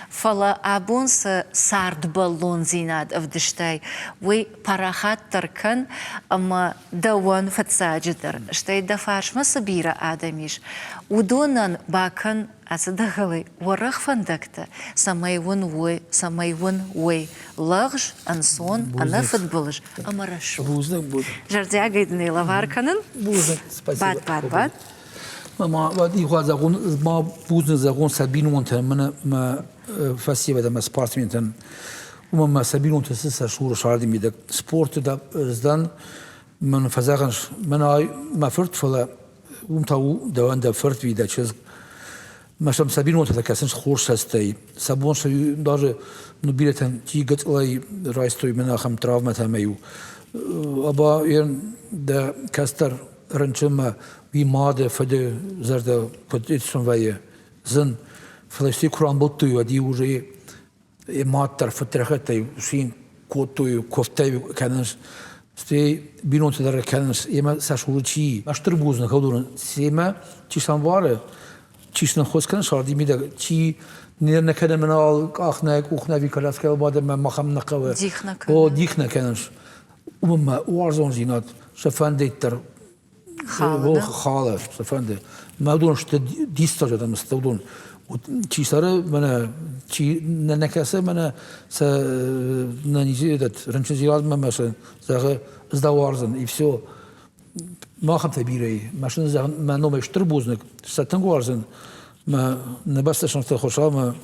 S1: Фӕлӕ абон цы цардбӕллондзинад ӕвдыстай, уый парахатдӕр кӕн ӕмӕ дӕуӕн фыццаджыдӕр, стӕй дӕ фарсмӕ цы бирӕ адӕм ис, уыдонӕн бакӕн ацы дӕгъӕлӕй уӕрӕх фӕндӕгтӕ, цӕмӕй уын уой, цӕмӕй уын уой лӕгъз, ӕнцон, ӕнӕфыдбылыз ӕмӕ рӕсугъд.
S2: Бузныг, бузныг.
S1: Зӕрдиагӕй дын ӕй лӕвар кӕнын.
S2: Бузныг, спасибо.
S1: Бад, бад, бад.
S2: Ма ихуа зӕгъун, ма бузныг зӕгъун сӕ бийнонтӕн, мӕнӕ мӕ фӕсевӕд ӕма спортсментӕн. Уымӕн мӕ сӕ бийнонтӕ сӕ сӕ сӕрди медӕг спорты дӕн мӕн фӕзӕгъынц, мӕн ай мӕ фырт, фӕлӕ уым та у дӕуӕн дӕ фырт ви дӕ чызг. Мӕ сӕм сӕ бийнонтӕ кӕсынц хорз цӕстӕй. Сӕ бон сӕ даже ну бирӕтӕн ти гыцъылӕй райстой мӕн ахӕм травмӕтӕ ӕмӕ-иу аба дӕ кӕстӕр рынчынмӕ уый мады, фыды зӕрдӕ куыд итсон вӕййы, зын. Фӕлӕ сте куы рамбылдтой, уӕд-иу уже мад дӕр фыдтӕрхӕттӕй цин кодтой, куывдтӕ кӕнынц, стӕй бинонтӕ дӕр кӕнынц, емӕ сӕ цуры чи стыр бузныг уыдонӕн, семӕ чи сӕмбары, чи сын ӕххуыс кӕны царды мидӕг, чи не кӕны мӕн ал къах нӕ, къух нӕ, ӕви коляскӕйыл бадӕм, мӕ махӕн нӕ хъӕуы.
S1: Дих нӕ кӕны.
S2: О, дих нӕ кӕнынц. Уымӕн мӕ уарзондзинад сӕ фӕндӕйттӕр
S1: Халы,
S2: халы, сӕ фӕнды. Мӕ уыдон сты диссаджы адӕм сты уыдон. Чи цӕры, мӕнӕ чи нӕ кӕсы, мӕнӕ сӕ нӕ этот рынчындзинадмӕ мӕ сӕ зӕгъы, ӕз дӕ уарзын, и все. Махӕн бирӕ и. Мӕ сын зӕгъын, мӕ номӕй стыр бузныг, сӕ тынг уарзын. Мӕ нӕ бӕстӕ сӕнттӕ Хуыцаумӕ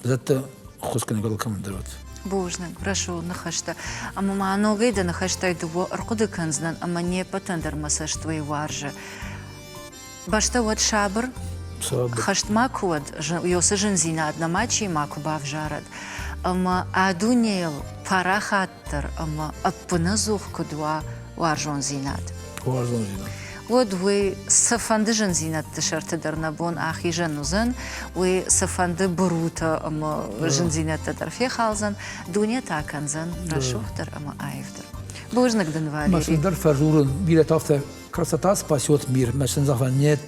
S2: зӕдтӕ ӕххуысгӕнӕг алкӕмӕн дӕр уӕд.
S1: Бузныг, рӕсугъд ныхӕстӕ. Ӕмӕ ма ногӕй дӕ ныхӕстӕй дыууӕ ӕрхъуыды кӕндзынӕн ӕмӕ не ппӕтӕн дӕр мӕ цӕст уый уарзы. Бӕстӕ уӕд сабыр, хӕст ма куы уӕд, ёсы зындзинад нӕ мачи макуы бавзарӕд, ӕмӕ а дунейыл парахатдӕр ӕмӕ ӕппынӕдзух куыд уа уарзондзинад.
S2: Уарзондзинад.
S1: Уӕд уый цыфӕнды зындзинӕдты сӕрты дӕр нӕ бон ахизӕн уыдзӕн, уый цыфӕнды бырутӕ ӕмӕ зындзинӕдтӕ дӕр фехалдзӕн, дуне та кӕндзӕн рӕсугъддӕр ӕмӕ аивдӕр. Бузныг дын, Валери.
S2: Мӕ фылдӕр фӕжурын, бирӕтӕ афтӕ красота спасет мир. Мӕ сын зӕгъын, нет,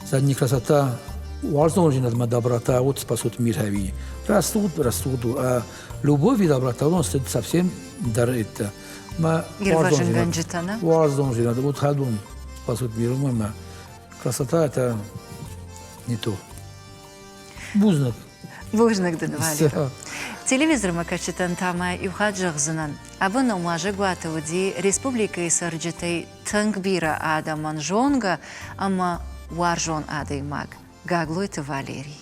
S2: за не красота, уарзондзинадмӕ доброта вот спасут мир ӕви. Рӕсугъд, рӕсугъд у. А любовь и доброта, он совсем дар это. Мӕ
S1: Ирвӕзынгӕнджытӕ, нӕ?
S2: Уарзондзинад, вот хӕдон спасут мир, мӕ красота это не то. Бузныг.
S1: Бузныг дын, Валера. Телевизормӕ кӕсджытӕн та ма иу хатт зӕгъдзынӕн. Абон нӕм уазӕгуаты уыди республикӕйы цӕрджытӕй тынг бирӕ адӕмӕн зонгӕ ӕмӕ уарзон адӕймаг Гаглойты Валерий.